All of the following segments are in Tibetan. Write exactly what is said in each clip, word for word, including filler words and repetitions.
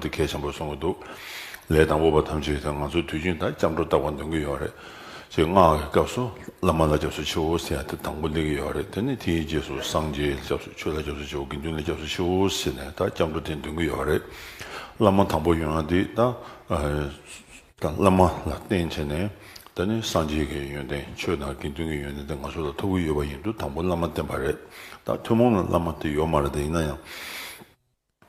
དེ་གལ་ཆེན་པོ་གསུང་གི་འདུག་ལས་དང་པོ་པ་ཐམས་ཅད་དང་ང་ཚོ་དུས་རྒྱུན་ད་སྐྱབས་འགྲོ་བཏབ་པ་འདོན་གྱི་ཡོད་རེད། ཅེས་སྔགས་ཀྱི་སྐབས་སུ་བླ་མ་ལ་སྐྱབས་སུ་མཆིའོ་ཟེར་ཡ་དེ་དང་པོ་སླེབས་ཀྱི་ཡོད་རེད། དེ་ནས་དེའི་རྗེས་སུ་སངས་རྒྱས་ལ་སྐྱབས་སུ་ཆོས་ལ་སྐྱབས་སུ་མཆིའོ་དགེ་འདུན་ལ་སྐྱབས་སུ་མཆིའོ་ཟེར་ནས་ད་སྐྱབས་འགྲོ་དེ་འདོན་གྱི་ཡོད་རེད། བླ་མ་དང་པོ་ཡོང་ཡ་དེ་ད་ད་བླ་མ་ལ་བརྟེན་བྱས་ནས་ད་ནི་སངས་རྒྱས་ཀྱི་ཡོན་ཏན་ཆོས་དང་དགེ་འདུན་གྱི་ཡོན་ཏན་དེ་ང་ཚོ་ལ་ཐོབ་ཀྱི་ཡོད་པ་ཡིན་དུས་དང་པོ་བླ་མ་བསྟེན་པ་རེད། ད་ཐུན་མོང་ལ་བླ་མ་དེ་ཡོད་མ་རེད། དེ་ཡིན་ན་ཡང་།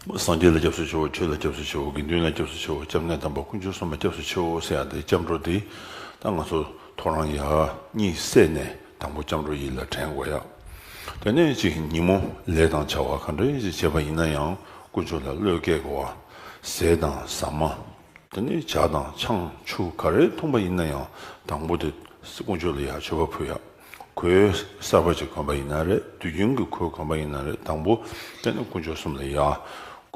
སངས་རྒྱས་ལ་སྐྱབས་སུ་མཆིའོ། ཆོས་ལ་སྐྱབས་སུ་མཆིའོ། དགེ་འདུན་ལ་སྐྱབས་སུ་མཆིའོ། སྐྱབས་གནས་དམ་པ་དཀོན་མཆོག་གསུམ་ལ་སྐྱབས་སུ་མཆིའོ་ཟེར་ཡ་དེ་སྐྱབས་འགྲོ་དེ་ད་ང་ཚོ་ཐོ་རངས་ཡར་གཉིད་སད་ནས་དང་པོ་སྐྱབས་འགྲོ་ཡིད་ལ་དྲན་དགོས་ཡ། དེ་ནས་ཅིག་ཉིན་མོ་ལས་དང་བྱ་བ་ག་འདྲ་ཞིག་བྱས་པ་ཡིན་ན་ཡང་དཀོན་མཆོག་ལ་བློས་བཀལ་དགོས་པ། ཟས་དང་ཟ་མ། དེ་ནས་ཇ་དང་ཆང་ཆུ་ག་རེ་འཐུང་པ་ཡིན་ན་ཡང་དང་པོ་དེ་དཀོན་མཆོག་ལ་ཡར་མཆོད་པ་ཕུལ་ཡ། གོས་གསར་པ་ཅིག་གོན་པ་ཡིན་ན་རེད། དུས་རྒྱུན་གྱི་གོས་གོན་པ་ཡིན་ན་རེད། དང་པོ་དེ་ནི་དཀོན་མཆོག་གསུམ་ལ་ཡར་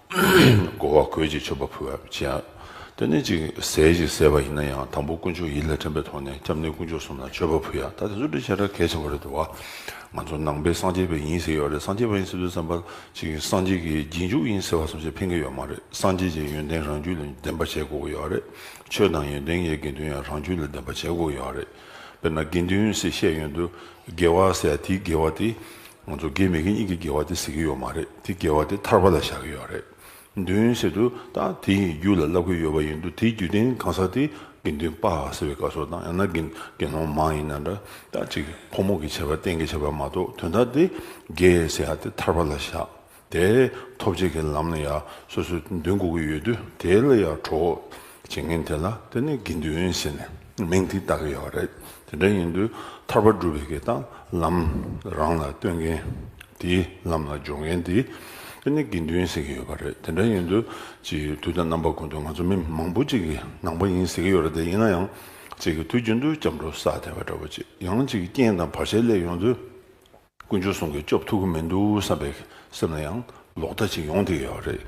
དགོས་པ་གོས་ཅིག་མཆོད་པ་ཕུལ་བ་བྱས། དེ་ནས་ཅིག་ཟས་ཅིག་ཟས་པ་ཡིན་ན་ཡང་དང་པོ་དཀོན་མཆོག་ཡིད་ལ་དྲན་པའི་ཐོག་ནས་སྐྱབས་གནས་དཀོན་མཆོག་གསུམ་ལ་མཆོད་པ་ཕུལ་ཡ། ད་དེ་ཚོ་འདི་ཞེ་དྲག་གལ་ཆེ་བ་རེད་འདུག་བ། ང་ཚོ་ནང་པའི་སངས་རྒྱས་པ་ཡིན་ཟེར་ཡོད་རེད། སངས་རྒྱས་པ་ཡིན་ཟེར་དུས་ཙམ་པ་ཅིག་སངས་རྒྱས་ཀྱི་རྗེས་འཇུག་ཡིན་ཟེར་བ་ཙམ་ཞིག་ཕན་གྱི་ཡོད་མ་རེད། སངས་རྒྱས་ཀྱི་ཡོན་ཏན་རང་རྒྱུད་ལ་ལྡན་པ་བྱེད་དགོས་ཀྱི་ཡོད་རེད། ཆོས་དང་ཡོན་ཏན་གྱི་དགེ་འདུན་ཡང་རང་རྒྱུད་ལ་ལྡན་པ་བྱེད་དགོས་ཀྱི་ཡོད་རེད། དཔེར་ན་དགེ་འདུན་ཟེར་བཤད་ཡོང་དུས་དགེ་བ་ཟེར་ཡ་དེའི་དགེ་བ་དེ་ང་ཚོ་དགེ་མི་དགེ་གཉིས་ཀྱི་དགེ་བ་དེ་ཟེར་གྱི་ཡོད་མ་རེད། དེ་དགེ་བ་དེ་ཐར་པ་ལ་བཞག་གི་ཡོད་རེད། འདུན་ཟེར་དུས་ད་དེ་ཡི་རྒྱུད་ལ་བསླབ་ཀྱི་ཡོད་པ་ཡིན་དུས་དེའི་རྒྱུད་ལྡན་གང་ཟག་དེ་དགེ་འདུན་པ་ཟེར་བའི་སྐབས་སུ་དང་ཡང་ན་དགེ་དགེ་སློང་མ་ཡིན་ན་འདྲ་ད་ཅིག་ཕོ་མོ་གི་ཁྱད་པར་གཏན་གྱི་ཁྱད་པར་མ་གཏོགས་དོན་དག་དེ་དགེ་ཟེར་ཡ་དེ་ཐར་པ་ལ་བཞག་དེ་ཐོབ་བྱེད་ཀྱི་ལམ་ལ་ཡང་སོ་སོས་འདོན་དགོས་ཀྱི་ཡོད་དུས་དེ་ལ་ཡང་གྲོགས་བྱེད་མཁན་དེ་ལ་དེ་ནི་དགེ་འདུན་ཟེར་ནས་མིང་དེ་བཏགས་ཀྱི་ཡོད་རེད། དེ་འདྲ་ཡིན་དུས་ཐར་པ་སྒྲུབ་པའི་གི་ད་ལམ་རང་ལ་སྟོན་མཁན་དེའི་ལམ་ལ་སྦྱོང་མཁན་དེ་དེ་ནི་དགེ་འདུན་ཟེར་གྱི་ཡོད་པ་རེད། དེ་འདྲ་ཡིན་དུས་ཅིག་དུས་དང་རྣམ་པ་ཀུན་ཏུ་ང་ཚོ་མི་མང་པོ་ཅིག་གི་ནང་པ་ཡིན་ཟེར་གྱི་ཡོད་རེད། དེ་ཡིན་ན་ཡང་ཅིག་གི་དུས་རྒྱུན་དུ་སྐྱབས་འགྲོ་བསགས་བསྡད་པ་འདྲ་པོ་ཅིག་ཡང་ཅིག་གི་རྐྱེན་དང་བར་ཆད་སླེབས་ཡོང་དུས། དཀོན་མཆོག་གསུམ་གྱིས་སྐྱོབ་ཐུབ་ཀྱི་མི་འདུག་བསམ་པའི་སེམས་ལ་ཡང་ལོག་ལྟ་ཅིག་ཡོང་བསྡད་ཡོད་རེད།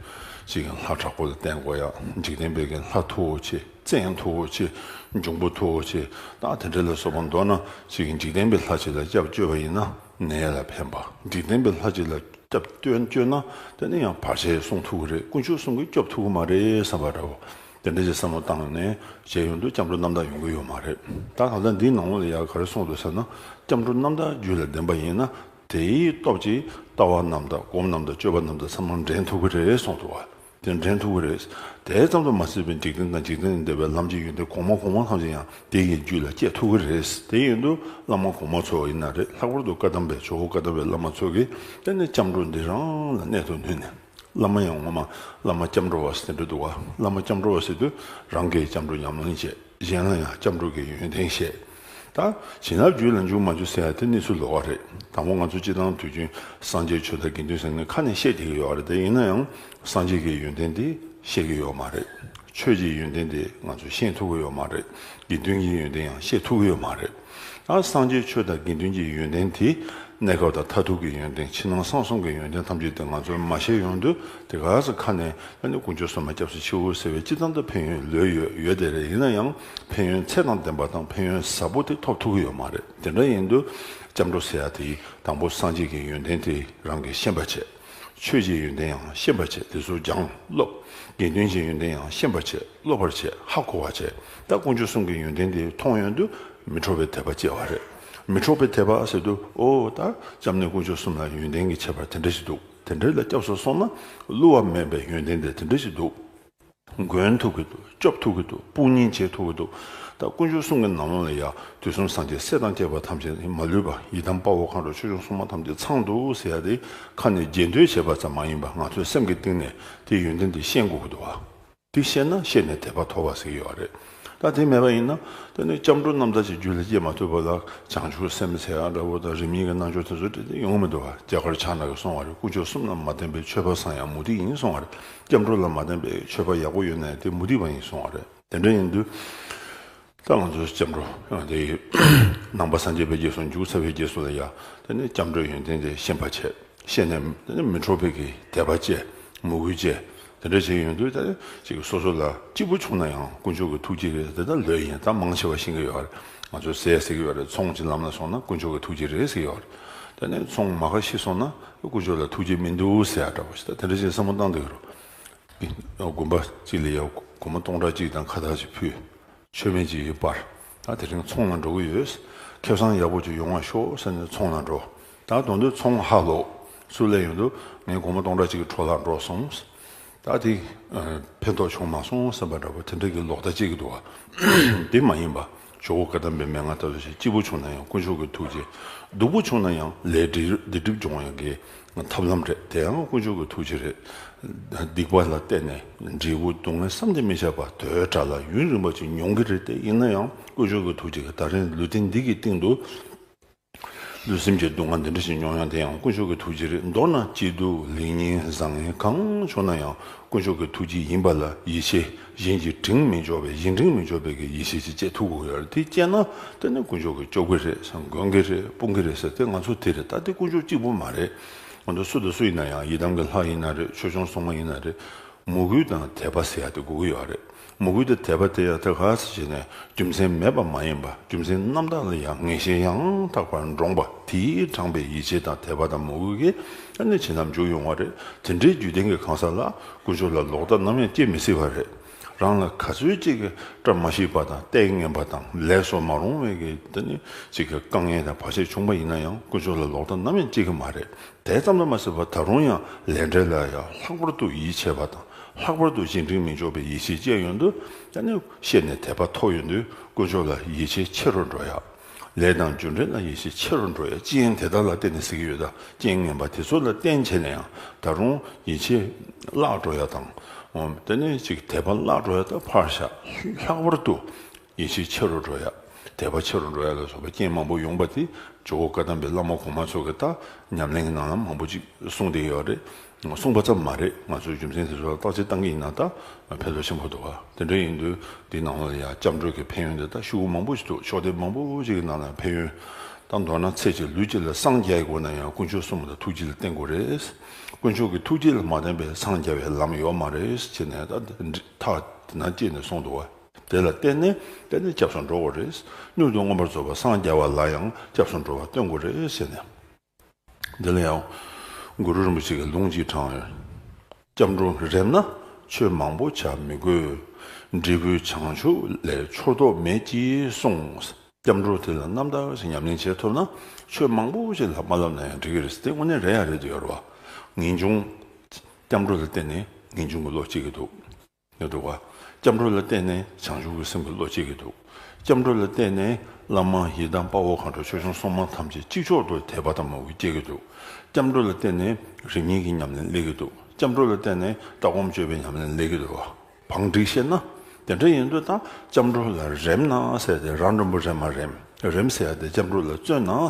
ཅིག་ལྷ་དྲག་པོ་ལ་བརྟེན་དགོས་ཡ། འཇིག་རྟེན་པའི་གི་ལྷ་མཐུ་བོ་ཆེ། བཙན་མཐུ་བོ་ཆེ། འབྱུང་པོ་མཐུ་བོ་ཆེ། ད་དེ་འདྲ་ལ་སོགས་པ་མདོར་ན་ཅིག་འཇིག་རྟེན་པའི་ལྷ་ཅིག་ལ་སྐྱབས་བཅོལ་བ་ཡིན་ན་ནད་ལ་ཕན་པ། འཇིག་རྟེན་པའི་ལྷ་ཅིག་ལ་སྐྱབས་བཅོལ་བཅོལ་ན་དེ་ནི་ཡང་བར་ཆད་སྲུང་ཐུབ་ཀྱི་རེད། དཀོན་མཆོག་གསུམ་གྱིས་སྐྱོབ་ཐུབ་ཀྱི་མ་རེད་བསམ་པ་འདྲ་བོ། དེ་འདྲ་ཞིག་བསམ་བློ་བཏང་ནས་བྱས་ཡོང་དུས་སྐྱབས་འགྲོ་རྣམ་དག་ཡོང་གི་ཡོད་མ་རེད། ད་ད་ལྟ་འདིའི་ནང་ལོགས་ལ་ཡང་ག་རེ་གསུངས་འདུག་ཟེར་ན། སྐྱབས་འགྲོ་རྣམ་དག་རྒྱུད་ལ་ལྡན་པ་ཡིན་ན། དེའི་སྟོབས་ཀྱིས་ལྟ་བ་རྣམ་དག་སྒོམ་རྣམ་དག་སྤྱོད་པ་རྣམ་དག་ཚང་མ་འདྲེན་ཐུབ་ཀྱི་རེད་གསུངས་འདུག་བ། དེ་འདྲེན་ཐུབ་ཀྱི་རེད། དེ་ཙམ་དུ་མ་ཟད་པའི་འཇིག་རྟེན་དང་འཇིག་རྟེན་ལས་འདས་པའི་ལམ་གྱི་ཡོན་ཏན་གོང་མ་གོང་མ་ཐམས་ཅད་ཡང་དེ་ཡི་རྒྱུད་ལ་སྐྱེ་ཐུབ་ཀྱི་རེད། དེ་ཡིན་དུས་བླ་མ་གོང་མ་ཚོ་ཡིན་ན་རེད། ལྷག་པར་དུ་བཀའ་གདམས་པའི་ཇོ་བོ་བཀའ་གདམས་པའི་བླ་མ་ཚོ་གིས་དེ་ནི་སྐྱབས་འགྲོ་འདི་རང་ལ་གནད་དུ་བསྣུན་ནས། བླ་མ་ཡང་ངོ་མ་བླ་མ་སྐྱབས་འགྲོ་བ་ཟེར་དེ་འདྲ་འདུག་བ། བླ་མ་སྐྱབས་འགྲོ་བ་ཟེར་དུས་རང་གིས་སྐྱབས་འགྲོ་ཉམས་ལེན་བྱེད། གཞན་ལ་ཡང་སྐྱབས་འགྲོ་གི་ཡོན་ཏན་བཤད། ད་བྱིན་རླབས་རྒྱུད་ལ་འཇུག་མ་འཇུག་ཟེར་ཡ་དེ་གནས་ཚུལ་ལོགས་ཀ་རེད། དང་པོ་ང་ཚོ་སྤྱིར་བཏང་དུས་རྒྱུན་སངས་རྒྱས་ཆོས་དང་དགེ་འདུན་ཟེར་ནས་ཁ་ནས་བཤད་བསྡད་ཀྱི་ཡོད་རེད། དེ་ཡིན་ན་ཡང་སངས་རྒྱས་ཀྱི་ཡོན་ཏན་དེ་ཤེས་ཀྱི་ཡོད་མ་རེད། ཆོས་ཀྱི་ཡོན་ཏན་དེ་ང་ཚོས་ཤེས་ཐུབ་ཀྱི་ཡོད་མ་རེད། དགེ་འདུན་གྱི་ཡོན་ཏན་ཡང་ཤེས་ཐུབ་ཀྱི་ཡོད་མ་རེད། ད་སངས་རྒྱས་ཆོས་དང་དགེ་འདུན་གྱི་ཡོན་ཏན་དེ་གནས་སྐབས་དང་མཐར་ཐུག་གི་ཡོན་ཏན་ཕྱི་ནང་གསང་གསུམ་གྱི་ཡོན་ཏན་ཐམས་ཅད་དེ་ང་ཚོས་མ་ཤེས་ཡོང་དུས་དེ་ག་ས་ཁ་ནས་ཨ་ནི་དཀོན་མཆོག་གསུམ་ལ་སྐྱབས་སུ་མཆིའོ་ཟེར་བའི་སྤྱི་བཏང་དུ་ཕན་ཡོན་ལོས་ཡོད་ཡོད་དེ་རེད། ཡིན་ན་ཡང་ཕན་ཡོན་ཚད་དང་ལྡན་པ་དང་ཕན་ཡོན་ཟབ་པོ་དེ་ཐོབ་ཐུབ་ཀྱི་ཡོད་མ་རེད། དེ་འདྲ་ཡིན་དུས་སྐྱབས་འགྲོ་ཟེར་ཡ་དེ་དང་པོ་སངས་རྒྱས་ཀྱི་ཡོན་ཏན་དེ་རང་གིས་ཤེས་པ་བྱེད། ཆོས་ཀྱི་ཡོན་ཏན་ཡང་ཤེས་པར་བྱེད། དེ་ཚོ་སྦྱང་སློབ། དགེ་འདུན་གྱི་ཡོན་ཏན་ཡང་ཤེས་པར་བྱེད། སློབ་པར་བྱེད། ཧ་གོ་བར་བྱེད། ད་དཀོན་མཆོག་གསུམ་གྱི་ཡོན་ཏན་དེ་མཐོང་ཡོང་དུས་མི་འཕྲོག་པའི་དད་པ་སྐྱེ་བ་རེད། མི་འཕྲོག་པའི་དད་པ་ཟེར་དུས་ཨོ་ད་སྐྱབས་གནས་དཀོན་མཆོག་གསུམ་ལ་ཡོན་ཏན་གྱི་ཁྱད་པར་དེ་འདྲ་ཞིག་འདུག་དེ་འདྲ་ལ་སྐྱབས་སུ་སོང་ན་བསླུ་བ་མེད་པའི་ཡོན་ཏན་དེ་དེ་འདྲ་ཞིག་འདུག་མགོན་ཐུབ་ཀྱི་འདུག་སྐྱོབ་ཐུབ་ཀྱི་འདུག་དཔུང་གཉེན་བྱེད་ཐུབ་ཀྱི་འདུག་ད་དཀོན་མཆོག་གསུམ་གྱི་ནང་ལོགས་ལ་ཡ་དུས་གསུམ་སངས་རྒྱས་སྲས་དང་བཅས་པ་ཐམས་ཅད་མ་ལུས་པ་ཡི་དམ་དཔའ་བོ་མཁའ་འགྲོ་ཆོས་སྐྱོང་སྲུང་མ་ཐམས་ཅད་ཚང་འདུག་ཟེར་ཡ་དེ་ཁ་ནས་རྗེས་ཟློས་བྱས་པ་ཙམ་མ་ཡིན་པ་ང་ཚོའི་སེམས་ཀྱི་གཏིང་ནས་དེ་ཡོན་ཏན་དེ་ཤེས་དགོས་ཀྱི་འདུག་བ། དེ་ཤེས་ན་ཤེས་ནས་དད་པ་ཐོབ་པ་ཟེར་གྱི་ཡོད་རེད། ད་དེ་མེད་པ་ཡིན་ན་དེ་ནི་སྐྱབས་འགྲོ་རྣམ་དག་ཅིག་རྒྱུད་ལ་སྐྱེས་མ་ཐུབ་པ་ལ་བྱང་ཆུབ་སེམས་ཟེར་ཡ་འདྲ་བོ་དང་རིམ་གཉིས་ཀྱི་རྣལ་འབྱོར་དེ་ཚོ་དེ་ཡོང་མི་འདུག་བ། རྒྱ་གར་ཕྱག་ན་གིས་གསུངས་པ་རེད། དཀོན་མཆོག་གསུམ་ལ་མ་བརྟེན་པའི་ཆོས་པ་ཚང་ཡང་མུ་སྟེགས་ཡིན་གསུངས་པ་རེད། སྐྱབས་འགྲོ་ལ་མ་བརྟེན་པའི་ཆོས་པ་ཡག་པོ་ཡོད་ན་ཡང་དེ་མུ་སྟེགས་པ་ཡིན་གསུངས་པ་རེད། དེ་འདྲ་ཡིན་དུས། ད་ང་ཚོ་སྐྱབས་འགྲོ་དེ་ནང་པ་སངས་རྒྱས་པའི་རྗེས་སུ་འཇུག་ཚར་བའི་རྗེས་སུ་ལ་ཡ་དེ་ནི་སྐྱབས་འགྲོའི་ཡོན་ཏན་དེ་ཤེས་པ་བྱས། ཤེས་ནས་དེ་ནི་མི་འཕྲོག་པའི་གི་དད་པ་བསྐྱེད། མོས་གུས་བསྐྱེད། དེ་འདྲ་བྱས་ཡོང་དུས་ད་ཅིག་སོ་སོ་ལ་སྐྱིད་པོ་བྱུང་ན་ཡང་དཀོན་མཆོག་གི་ཐུགས་རྗེ་རེད། དེ་ད་ལོས་ཡིན། ད་མང་ཆེ་བ་ཤེས་ཀྱི་ཡོད་རེད། ང་ཚོ་ཟས་ཟེར་གྱི་ཡོད་རེད། ཚོང་ཅིག་ལམ་ལ་སོང་ན་དཀོན་མཆོག་གི་ཐུགས་རྗེ་རེད་ཟེར་གྱི་ཡོད་རེད། དེ་ནས་ཚོང་མ་ཁ་ཤི་སོང་ན་དཀོན་མཆོག་ལ་ཐུགས་རྗེ་མི་འདུག་ཟེར་ཡ་འདྲ་བོ་ཞིག་ད་དེ་འདྲ་བྱས་བསམ་བློ་བཏང་བསྡད་ཀྱི་རེད། དགོན་པ་གཅིག་ལ་ཡང་སྒོར་མོ་སྟོང་ཕྲག་གཅིག་དང་ཁ་བཏགས་ཅིག་ཕུལ། མཆོད་མེ་ཅིག་སྤར། ད་དེ་རིང་ཚོང་ལ་འགྲོ་གི་ཡོད། ཁེ་བཟང་ཡག་པོ་ཅིག་ཡོང་བ་ཤོག་ཟེར་ནས་ཚོང་ལ་འགྲོ། ད་དོན་དུ་ཚོང་ཧ་ལོག་སུ་ལས་ཡོང་དུས་ངས་སྒོར་མོ་སྟོང་ཕྲག་གཅིག་གི་འཕྲོ་བརླག་འགྲོ་སོང་། ད་དེ་ཕན་ཐོགས་བྱུང་མ་སོང་བསམ་པ་འདྲ་པོ་དེ་འདྲ་གི་ལོག་ལྟ་སྐྱེ་གི་འདུག་བ། དེ་མ་ཡིན་པ་ཇོ་བོ་བཀའ་གདམས་པའི་མན་ངག་ལྟ་བུ་ཞིག་སྐྱིད་པོ་བྱུང་ན་ཡང་དཀོན་མཆོག་གི་ཐུགས་རྗེ། སྡུག་པོ་བྱུང་ན་ཡང་ལས་འབྲས་སྡིག་སྒྲིབ་སྦྱོང་ཡག་གི་ཐབས་ལམ་རེད། དེ་ཡང་དཀོན་མཆོག་གི་ཐུགས་རྗེ་རེད། སྡིག་པ་ལ་བརྟེན་ནས་འབྲས་བུ་སྡུག་བསྔལ་བསམ་གྱིས་མི་ཁྱབ་པ་དོན་དག་ལ་ཡུན་རིང་པོ་ཅིག་མྱོང་གི་རེད། དེ་ཡིན་ན་ཡང་དཀོན་མཆོག་གི་ཐུགས་རྗེ་གིས་ད་རིང་ལུས་རྟེན་འདི་གི་སྟེང་དུ་ལུས་སེམས་ཀྱི་སྡུག་བསྔལ་འདི་འདྲ་ཞིག་མྱོང་ཡང་དེ་ཡང་དཀོན་མཆོག་གི་ཐུགས་རྗེ་རེད། མདོར་ན་སྐྱིད་སྡུག་ལེགས་ཉེས་བཟང་ངན་གང་བྱུང་ན་ཡང་དཀོན་མཆོག་གི་ཐུགས་རྗེ་ཡིན་པ་ལ་ཡིད་ཆེས། གཞན་གྱིས་དྲིང་མི་འཇོག་པའི་གཞན་དྲིང་མི་འཇོག་པའི་གི་ཡིད་ཆེས་ཅིག་སྐྱེ་ཐུབ་དགོས་ཡོད་རེད། དེ་སྐྱེས་ན་དེ་ནི་དཀོན་མཆོག་གིས་སྐྱོབ་གི་རེད་ཟེར། མགོན་གི་རེད། དཔུང་གི་རེད་ཟེར། དེ་ང་ཚོ་དེ་རེད། ད་དེ་དཀོན་མཆོག་གཅིག་པུ་མ་རེད། ང་ཚོ་སུ་དང་སུ་ཡིན་ན་ཡང་ཡི་དམ་གྱི་ལྷ་ཡིན་ན་རེད། ཆོས་སྐྱོང་སྲུང་མ་ཡིན་ན་རེད། མོས་གུས་དང་དད་པ་ཟེར་ཡ་དེ་དགོས་ཀྱི་ཡོད་རེད། མོས་གུས་དང་དད་པ་དེ་ཡང་ད་ག་ཟེ་བྱས་ནས་རྒྱུ་མཚན་མེད་པ་མ་ཡིན་པ། རྒྱུ་མཚན་རྣམ་དག་ལ་ཡང་ངེས་ཤེས་ཡང་དག་པར་འདྲོངས་པ། དེས་དྲངས་པའི་ཡིད་ཆེས་དང་དད་པ་དང་མོས་གུས་ཀྱིས་ཨ་ནི་ཇི་ལྟར་འཇུག་ཡོང་བ་རེད། དེ་འདྲའི་རྒྱུད་ལྡན་གྱི་གང་ཟག་ལ་དཀོན་མཆོག་ལ་ལོག་ལྟ་ནམ་ཡང་སྐྱེ་མི་སྲིད་པ་རེད། རང་ལ་ག་ཚོད་ཅིག་གི་བཀྲ་མ་ཤིས་པ་དང་ལྟས་ངན་པ་དང་ལས་སུ་མ་རུང་བའི་གི་དེ་ནི་ཅིག་གི་དཀའ་ངལ་དང་བར་ཆད་བྱུང་པ་ཡིན་ན་ཡང་དཀོན་མཆོག་ལ་ལོག་ལྟ་ནམ་ཡང་སྐྱེ་གི་མ་རེད། དེ་ཙམ་དུ་མ་ཟད་པར་ད་རུང་ཡང་ལས་འབྲས་ལ་ཡང་ལྷག་པར་དུ་ཡིད་ཆེས་པ་དང་ལྷག་པར་དུ་གཞན་དྲིང་མི་འཇོག་པའི་ཡིད་ཆེས་སྐྱེ་ཡོང་དུས་ཨ་ནི་ཤེས་ནས་དད་པ་ཐོབ་ཡོང་དུས་དཀོན་མཆོག་ལ་ཡིད་ཆེས་ཆེ་རུ་འགྲོ་ཡ། ལས་དང་རྒྱུ་འབྲས་ལ་ཡིད་ཆེས་ཆེ་རུ་འགྲོ་ཡ། ཅི་ཡིན་དེ་དག་ལ་བརྟེན་ནས་ཟེར་གྱི་ཡོད། ད་རྐྱེན་ངན་པ་དེ་ཚོ་ལ་བརྟེན་བྱས་ནས་ཡང་ད་རུང་ཡིད་ཆེས་བརླག་འགྲོ་ཡ་དང་། འོ་དེ་ནས་ཅིག་དད་པ་བརླག་འགྲོ་ཡ་ད་ཕར་བཞག་ལྷག་པར་དུ་ཡིད་ཆེས་ཆེ་རུ་འགྲོ་ཡ། དད་པ་ཆེ་རུ་འགྲོ་ཡ་ལ་སོགས་པའི་རྐྱེན་མང་པོ་ཡོང་པ་དེ་ཇོ་བོ་བཀའ་གདམས་པའི་བླ་མ་གོང་མ་ཚོ་གིས་ད་ཉམས་ལེན་གྱི་ནང་ལ་མང་པོ་ཅིག་གསུངས་བསྡད་ཡོད་རེད། གསུངས་པ་ཙམ་མ་རེད། ང་ཚོས་རྒྱུ་མཚན་དེ་ཚོ་ལ་བརྟག་དཔྱད་བཏང་གི་ཡིན་ན་ད་ཕན་ཐོགས་ཆེན་པོ་འདུག་བ། དེ་འདྲ་ཡིན་དུས་འདི་ནང་ལ་ཡང་སྐྱབས་འགྲོ་གི་ཕན་ཡོན་དེ་ད་ཤོག་གུ་མང་པོ་ཞིག་འདུག་ཤོག་དེབ་མང་པོ་ཞིག་གི་ནང་ལ་ཕན་ཡོན། ད་མདོར་ན་ཚེ་གཅིག་ལུས་གཅིག་ལ་སངས་རྒྱ་ཡི་དགོས་ན་ཡང་དཀོན་མཆོག་གསུམ་ལ་ཐུགས་རྗེ་ལ་བརྟེན་དགོས་རེད། དཀོན་མཆོག་གི་ཐུགས་རྗེ་ལ་མ་བརྟེན་པའི་སངས་རྒྱ་བའི་ལམ་ཡོད་མ་རེད་ཅེས་ནས་ད་ཐག་དེ་ན་བཅད་ནས་གསུངས་འདུག་བ། དེ་ལ་བརྟེན་ནས་བརྟེན་ནས་སྐྱབས་སུ་འགྲོ་དགོས་རེད། མྱུར་དུ་མངོན་པར་རྫོགས་པར་སངས་རྒྱ་བ་ལ་ཡང་སྐྱབས་སུ་འགྲོ་བར་བརྟེན་དགོས་རེད་ཟེར་ནས། འདི་ལ་ཡང་གུ་རུ་རིན་པོ་ཆེ་གིས་ལུང་གཅིག་དྲངས་ཡོད། སྐྱབས་འགྲོ་རེམ་ན་ཆོས་མང་པོ་བྱ་མི་དགོས། འབྲས་བུའི་བྱང་ཆུབ་ལས་འཆོར་དོགས་མེད་ཅེས་གསུངས། སྐྱབས་འགྲོ་དེ་ལ་རྣམ་དག་ཞིག་ཉམས་ལེན་བྱེད་ཐུབ་ན་ཆོས་མང་པོ་ཞིག་ལ་མ་བསླབ་ན་ཡང་འགྲིག་གི་རེད། དེ་དངོས་གནས་རེད་ཡ་རེད་འདུག་ཡོད་རེད་བ། ངེས་འབྱུང་། སྐྱབས་འགྲོ་ལ་བརྟེན་ནས་ངེས་འབྱུང་གི་བློ་སྐྱེ་གི་འདུག་ཡོད་འདུག་བ། སྐྱབས་འགྲོ་ལ་བརྟེན་ནས་བྱང་ཆུབ་ཀྱི་སེམས་ཀྱི་བློ་སྐྱེ་གི་འདུག་སྐྱབས་འགྲོ་ལ་བརྟེན་ནས་བླ་མ་ཡི་དམ་དཔའ་བོ་མཁའ་འགྲོ་ཆོས་སྐྱོང་སྲུང་མ་ཐམས་ཅད་གཅིག་ཆོག་ཏུ་དད་པ་དང་མོས་གུས་སྐྱེ་གི་འདུག་སྐྱབས་འགྲོ་ལ་བརྟེན་ནས་རིམ་གཉིས་ཀྱི་ཉམས་ལེན་སླེབས་ཀྱི་འདུག་སྐྱབས་འགྲོ་ལ་བརྟེན་ནས་ལྟ་སྒོམ་སྤྱོད་པའི་ཉམས་ལེན་སླེབས་ཀྱི་འདུག་བ། བང་སྒྲིག་ཤེས་ན། དེ་འདྲ་ཡིན་དུས་ད་སྐྱབས་འགྲོ་ལ་རེམ་ན་ཟེར་ཏེ་རང་འགྲོན་པོ་རེམ་མ་རེམ། རེམ་ཟེར་ཡ་དེ་སྐྱབས་འགྲོ་ལ་བརྩོན་ན།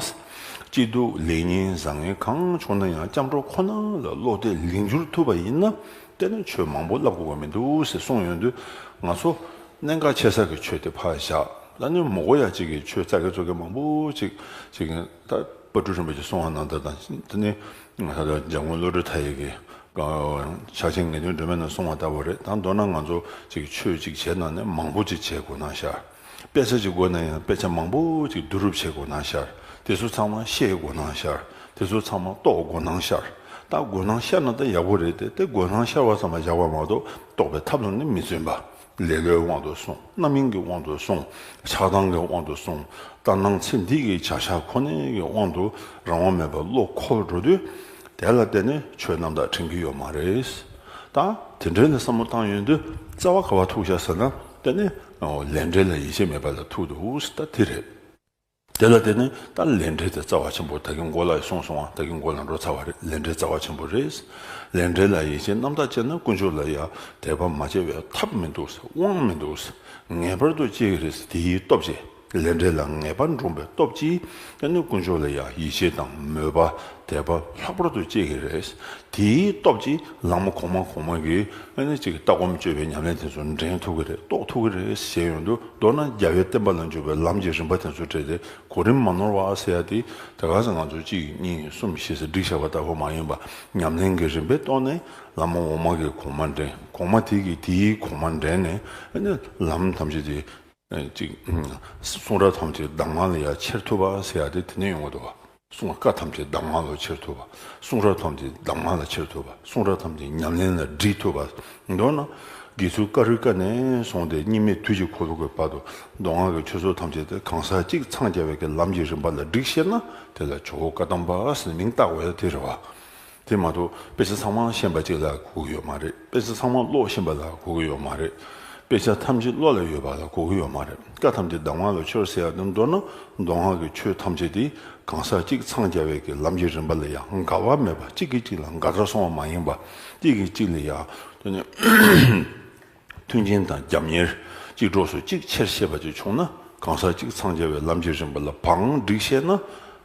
སྐྱིད་སྡུག་ལེགས་ཉེས་བཟང་ངན་གང་བྱུང་ན་ཡང་སྐྱབས་འགྲོ་ཁོ་ན་ལ་བློ་གཏད་ལིང་བསྒྱུར་ཐུབ་པ་ཡིན་ན། དེ་ནི་ཆོས་མང་པོ་བསླབ་དགོས་པ་མི་འདུག་ཟེར་གསུངས་ཡོང་དུས། ང་ཚོ་གནད་འགག་ཆེ་ས་གི་ཆོས་དེ་ཕར་བཞག་ད་ནི་མོ་གོ་ཡ་གཅིག་གི་ཆོས་རྩ་གི་ཚོ་གི་མང་པོ་ཅིག་ཅིག་ད་དཔལ་སྤྲུལ་རིན་པོ་ཆེ་གསུང་བ་ནང་ལྟར་དང་དེ་ནི་ད་ལྟ་འཇམ་མགོན་བློ་གྲོས་མཐའ་ཡས་ཀྱི་ཕྱག་ཆེན་ངེས་དོན་སྒྲོན་མེ་ནང་གསུང་བ་ལྟ་བུ་རེད། ད་མདོར་ན་ང་ཚོ་ཅིག་ཆོས་ཅིག་བྱས་ན་ནི་མང་པོ་ཅིག་བྱེད་དགོས་ན་ཤར། དཔེ་ཆ་ཅིག་དགོས་ན་ཡང་དཔེ་ཆ་མང་པོ་ཅིག་བསྡུ་རུབ་བྱེད་དགོས་ན་ཤར། དེ་ཚོ་ཚང་མ་ཤེས་དགོས་ན་ཤར། དེ་ཚོ་ཚང་མ་རྟོགས་དགོས་ན་ཤར། ད་དགོས་ན་ཤར་ན་ད་ཡག་པོ་རེད་དེ། དེ་དགོས་ན་ཤར་བ་ཙམ་ལ་བཞག་པ་མ་གཏོགས་རྟོགས་པའི་ཐབས་ལ་ནི་མི་བརྩོན་པ། ལེ་ལོའི་དབང་དུ་སོང་། རྣམ་གཡེང་གི་དབང་དུ་སོང་། ཆགས་སྡང་གི་དབང་དུ་སོང་། ལྟར་སྣང་ཚེ་འདི་གི་བྱ་བཞག་ཁོ་ནའི་གི་དབང་དུ་རང་དབང་མེད་པར་བློ་འཁོར་འགྲོ་དུས། དེ་ལ་བརྟེན་ནས་ཆོས་རྣམ་དག་དྲན་གྱི་ཡོད་མ་རེད། ད་དེ་འདྲའི་ནས་བསམ་བློ་བཏང་ཡོང་དུས་རྩ་བ་ག་བ་ཐུག་བཞག་ཟེར་ན། དེ་ནི་ལས་འབྲས་ལ་ཡིད་ཆེས་མེད་པ་ལ་ཐུག་འདུག་ད་དེ་རེད། དེ་ལ་བརྟེན་ནས་ད་ལས་འབྲས་དེ་རྩ་བ་ཆེན་པོ། ད་གིན་མགོ་ལ་གསུངས་སོང་བ། ད་གིན་མགོ་ལ་འགྲོ་ཚར་བ་རེད། ལས་འབྲས་རྩ་བ་ཆེན་པོ་རེད། ལས་འབྲས་ལ་ཡིད་ཆེས་རྣམ་དག་བྱས་ན་དཀོན་མཆོག་ལ་ཡང་དད་པ་མ་བྱས་པའི་ཐབས་མི་འདུག་དབང་མི་འདུག་ངེས་པར་དུ་སྐྱེ་གི་རེད། དེ་ཡི་སྟོབས་ཀྱིས། ལས་འབྲས་ལ་ངེས་པར་འདྲོངས་པའི་སྟོབས་ཀྱིས་ཨ་ནི་དཀོན་མཆོག་ལ་ཡང་ཡིད་ཆེས་དང་མོས་པ་དད་པ་ལྷག་པར་དུ་སྐྱེ་གི་རེད། དེའི་སྟོབས་ཀྱིས་ལམ་གོང་མ་གོང་མ་གི་ཨ་ནི་ཅིག་ལྟ་སྒོམ་སྤྱོད་པའི་ཉམས་ལེན་དེ་ཚོ་འདྲེན་ཐུབ་ཀྱི་རེད། རྟོགས་ཐུབ་ཀྱི་རེད་ཞེས་ཡོང་དུས། མདོར་ན་རྒྱལ་བའི་བསྟན་པ་ལ་འཇུག་པའི་ལམ་གྱི་རིམ་པ་དེ་ཚོ་སྤྲད་དེ་གོ་རིམ་མ་ནོར་བ་ཟེར་ཡ་དེ་ད་ག་ས་ང་ཚོ་གཅིག་གཉིས་གསུམ་བཞི་ཟེར་སྒྲིག་བཞག་པ་ལྟ་བུ་མ་ཡིན་པ། ཉམས་ལེན་གྱི་རིམ་པའི་ཐོག་ནས་བླ་མ་འོག་མ་གི་གོང་མ་འདྲེན། གོང་མ་དེ་གིས་དེའི་གོང་མ་འདྲེན་ནས་ཨ་ནི་ལམ་ཐམས་ཅད་དེ། ཅིག་གསུང་རབ་ཐམས་ཅད་གདམས་ངག་ལ་ཡང་འཁྱེར་ཐུབ་པ་ཟེར་ཡ་དེ་དེ་ནས་ཡོང་གི་འདུག་བ། གསུང་བཀའ་ཐམས་ཅད་གདམས་ངག་ལ་འཁྱེར་ཐུབ་པ། གསུང་རབ་ཐམས་ཅད་གདམས་ངག་ལ་འཁྱེར་ཐུབ་པ། གསུང་རབ་ཐམས་ཅད་ཉམས་ལེན་ལ་སྒྲིལ་ཐུབ་པ། མདོར་ན། དགེ་ཚུལ་ཀ་རུའི་བཀའ་ནས་བཟུང་སྟེ་གཉིས་མེད་དུས་ཀྱི་འཁོར་ལོ་གི་བར་དུ་མདོ་སྔགས་ཀྱི་ཆོས་ཚོགས་ཐམས་ཅད་དེ་གང་ཟག་གཅིག་འཚང་རྒྱ་བའི་གི་ལམ་གྱི་རིམ་པ་ལ་བསྒྲིགས་ཤེས་ན། དེ་ལ་ཇོ་བོ་བཀའ་གདམས་པ་ཟེར་མིང་བཏགས་དགོས་ཡ་དེ་རེད་བ། དེ་མ་གཏོགས་དཔེ་ཆ་ཚང་མ་ཤེས་པ་གཅིག་ལ་གོ་གི་ཡོད་མ་རེད། དཔེ་ཆ་ཚང་མ་ཀློག་ཤེས་པ་ལ་གོ་གི་ཡོད་མ་རེད། དཔེ་ཆ་ཐམས་ཅད་བློ་ལ་ཡོད་པ་ལ་གོ་གི་ཡོད་མ་རེད། བཀའ་ཐམས་ཅད་གདམས་ངག་ལ་འཁྱེར་ཟེར་ཡ་དེ་མདོར་ན་མདོ་སྔགས་ཀྱི་ཆོས་ཐམས་ཅད་དེ་གང་ཟག་གཅིག་འཚང་རྒྱ་བའི་གི་ལམ་གྱི་རིམ་པ་ལ་ཡང་འགལ་བ་མེད་པ། གཅིག་གིས་གཅིག་ལ་འགལ་ཟླར་སོང་བ་མ་ཡིན་པ། གཅིག་གིས་གཅིག་ལ་ཡང་དེ་ནི་མཐུན་རྐྱེན་དང་རྒྱབ་གཉེར། གཅིག་གྲོགས་སུ་གཅིག་ཆེར་བཤད་པ་ཅིག་བྱུང་ན། གང་ཟག་གཅིག་འཚང་རྒྱ་བའི་ལམ་གྱི་རིམ་པ་ལ་བང་བསྒྲིགས་ཤེས་ན།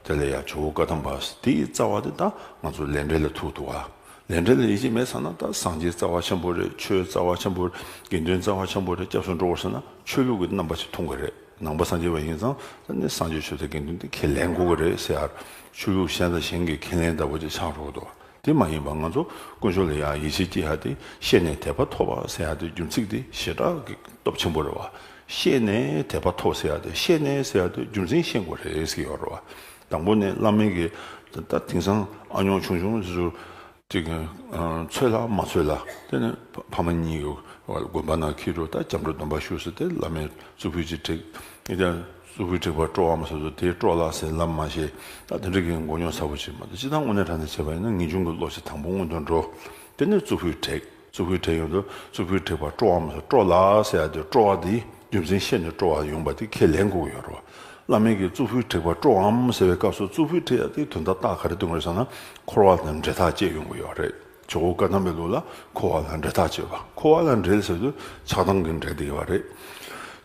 དེ་ལ་ཡང་ཇོ་བོ་བཀའ་གདམས་པ་ཟེར། དེའི་རྩ་བ་དེ་ད་ང་ཚོ་ལས་འབྲས་ལ་ཐུག་འདུག་ག་ལས་འབྲས་ལ་ཡིད་ཆེས་མེད་ཟེར་ན། ད་སངས་རྒྱས་རྩ་བ་ཆེན་པོ་རེད། ཆོས་རྩ་བ་ཆེན་པོ་རེད། དགེ་འདུན་རྩ་བ་ཆེན་པོ་རེད། སྐྱབས་སུ་འགྲོ་དགོས་ཟེར་ན་ཆོས་ལུགས་ཀྱི་རྣམ་པ་ཞིག་མཐོང་གི་རེད། ནང་པ་སངས་རྒྱས་པ་ཡིན་ཙང་། ད་ནི་སངས་རྒྱས་ཆོས་དང་དགེ་འདུན་དེ་ཁས་ལེན་དགོས་ཀྱི་རེད་ཟེར་ཡ། ཆོས་ལུགས་གཞན་དང་གཞན་གྱི་ཁས་ལེན་ལྟ་བུ་ཅིག་ཆགས་འགྲོ་གི་འདུག་དེ་མ་ཡིན་པ། ང་ཚོ་དཀོན་མཆོག་ལ་ཡང་ཡིད་ཆེས་སྐྱེ་ཡ་དེ། ཤེས་ནས་དད་པ་ཐོབ་པ་ཟེར་ཡ་དེ་རྒྱུ་མཚན་དེ་ཞེ་དྲག་གི་སྟོབས་ཆེན་པོ་རེད་བ། ཤེས་ནས་དད་པ་ཐོབ་ཟེར་ཡ་དེ། ཤེས་ནས་ཟེར་ཡ་དེ་རྒྱུ་མཚན་ཤེས་དགོས་རེད་ཟེར་གྱི་ཡོད་རེད་བ། དང་པོ་ནས་བླ་མའི་གི། ད་དེང་སང་ཨ་ཉོག་ཆུང་ཆུང་ཟེར་ཚུལ། ཅིག་ཨ། ཚོད་ལ་མ་ཚོད་ལ། དེ་ནས་ཕ་མ་གཉིས་ཀྱི་དགོན་པ་ནང་འཁྱེར་འགྲོ། ད་སྐྱབས་འགྲོ་སྡོམ་པ་ཞུ་ཟེར་ཏེ་བླ་མའི་གཙུག་ཕུད་ཅིག་བྲེགས། ཨེ། ད་གཙུག་ཕུད་བྲེགས་པ་སྤྲོ་བའམ་ཟེར་ཚུལ། དེ་སྤྲོ་ལགས་ཟེར་ལབ་མ་ཤེས། ད་དེ་འདྲ་གི་མགོ་རྙོག་ཚ་པོ་ཅིག་མ་གཏོགས། སྤྱིར་བཏང་དངོས་གནས་དྲང་གནས་བྱས་པ་ཡིན་ན་ངེས་འབྱུང་གི་བློ་ཞིག་དང་པོ་སྔོན་དུ་འགྲོ། དེ་ནས་གཙུག་ཕུད་བྲེགས། གཙུག་ཕུད་བྲེགས་ཡོང་དུས་གཙུག་ཕུད་བྲེགས་པ་སྤྲོ་བའམ་ཟེར། སྤྲོ་ལགས་ཟེར་ཡ་དེ། སྤྲོ་བ་དེ་རྒྱུ་མཚན་ཤེས་ནས་སྤྲོ་བ་ཡོང་པ་དེ་ཁས་ལེན་དགོས་ཀྱི་ཡོད་རེད་བ། བླ་མའི་གི་གཙུག་ཕུད་བྲེགས་པ་སྤྲོ་བའམ་ཟེར་བའི་སྐབས་སུ། གཙུག་ཕུད་བྲེགས་ཡ་དེ་དོན་དག་རྟགས་ག་རེ་སྟོན་གྱི་རེད་ཟེར་ན། འཁོར་བ་དང་འབྲེལ་ཐག་བཅད་ཡོང་གི་ཡོད་རེད། ཇོ་བོ་བཀའ་གདམས་པའི་ལུགས་ལ་འཁོར་བ་ལ་འབྲེལ་ཐག་བཅད་པ། འཁོར་བ་ལ་འབྲེལ་ཟེར་དུས་ཆགས་སྡང་གི་འབྲེལ་དེ་ཡོད་རེད།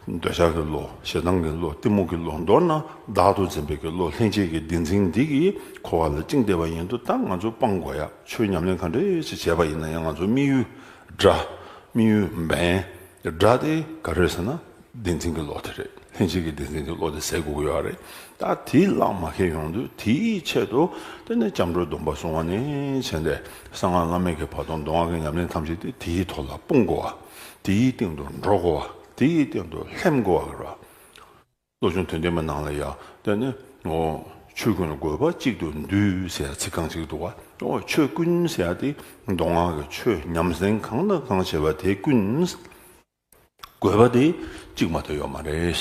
འདོད་ཆགས་ཀྱི་བློ། ཞེ་སྡང་གི་བློ། གཏི་མུག་གི་བློ། མདོར་ན་བདག་ཏུ་འཛིན་པའི་གི་བློ། ལྷན་སྐྱེས་ཀྱི་བདེན་འཛིན་འདི་གིས་འཁོར་བ་ལ་བཅིངས་བསྡད་པ་ཡིན་དུས། ད་ང་ཚོ་སྤང་དགོས་ཡ། ཆོས་ཉམས་ལེན་ག་འདྲ་ཞིག་བྱས་པ་ཡིན་ན་ཡང་། ང་ཚོ་དམིགས་ཡུལ། དགྲ། དམིགས་ཡུལ་འབེན། དགྲ་དེ་ག་རེ་ཟེར་ན། བདེན་འཛིན་གྱི་བློ་དེ་རེད། ལྷན་སྐྱེས་ཀྱི་བདེན་འཛིན་གྱི་བློ་དེ་ཟད་དགོས་ཀྱི་ཡོད་རེད། ད་དེ་བརླག་མ་ཁེལ་ཡོང་དུས། དེའི་ཆེད་དུ་དེ་ནས་སྐྱབས་འགྲོ་སྡོམ་པ་སྲུང་བ་ནས་བྱས་ཏེ། གསང་སྔགས་བླ་མེད་ཀྱི་བར་དུ་མདོ་སྔགས་ཀྱི་ཉམས་ལེན་ཐམས་ཅད་དེ་དེའི་ཐོག་ལ་སྤུངས་དགོས་པ། དེའི་སྟེང་དུ་འགྲོ་དགོས་པ། དེའི་སྟེང་དུ་ལྷན་དགོས་པ་རེད་བ། སློབ་ཆུང་དོན་ལྡན་པའི་ནང་ལ་ཡང་དེ་ནི། ཨོ། ཆོས་ཀུན་དགོས་པ་གཅིག་ཏུ་འདུས་ཟེར་ཚིག་རྐང་གཅིག་འདུག་བ། ཨོ། ཆོས་ཀུན་ཟེར་ཡ་དེ་མདོ་སྔགས་ཀྱི་ཆོས་ཉམས་ལེན་གང་དང་གང་བྱས་པ་དེ་ཀུན། དགོས་པ་དེ་གཅིག་མ་གཏོགས་ཡོད་མ་རེད།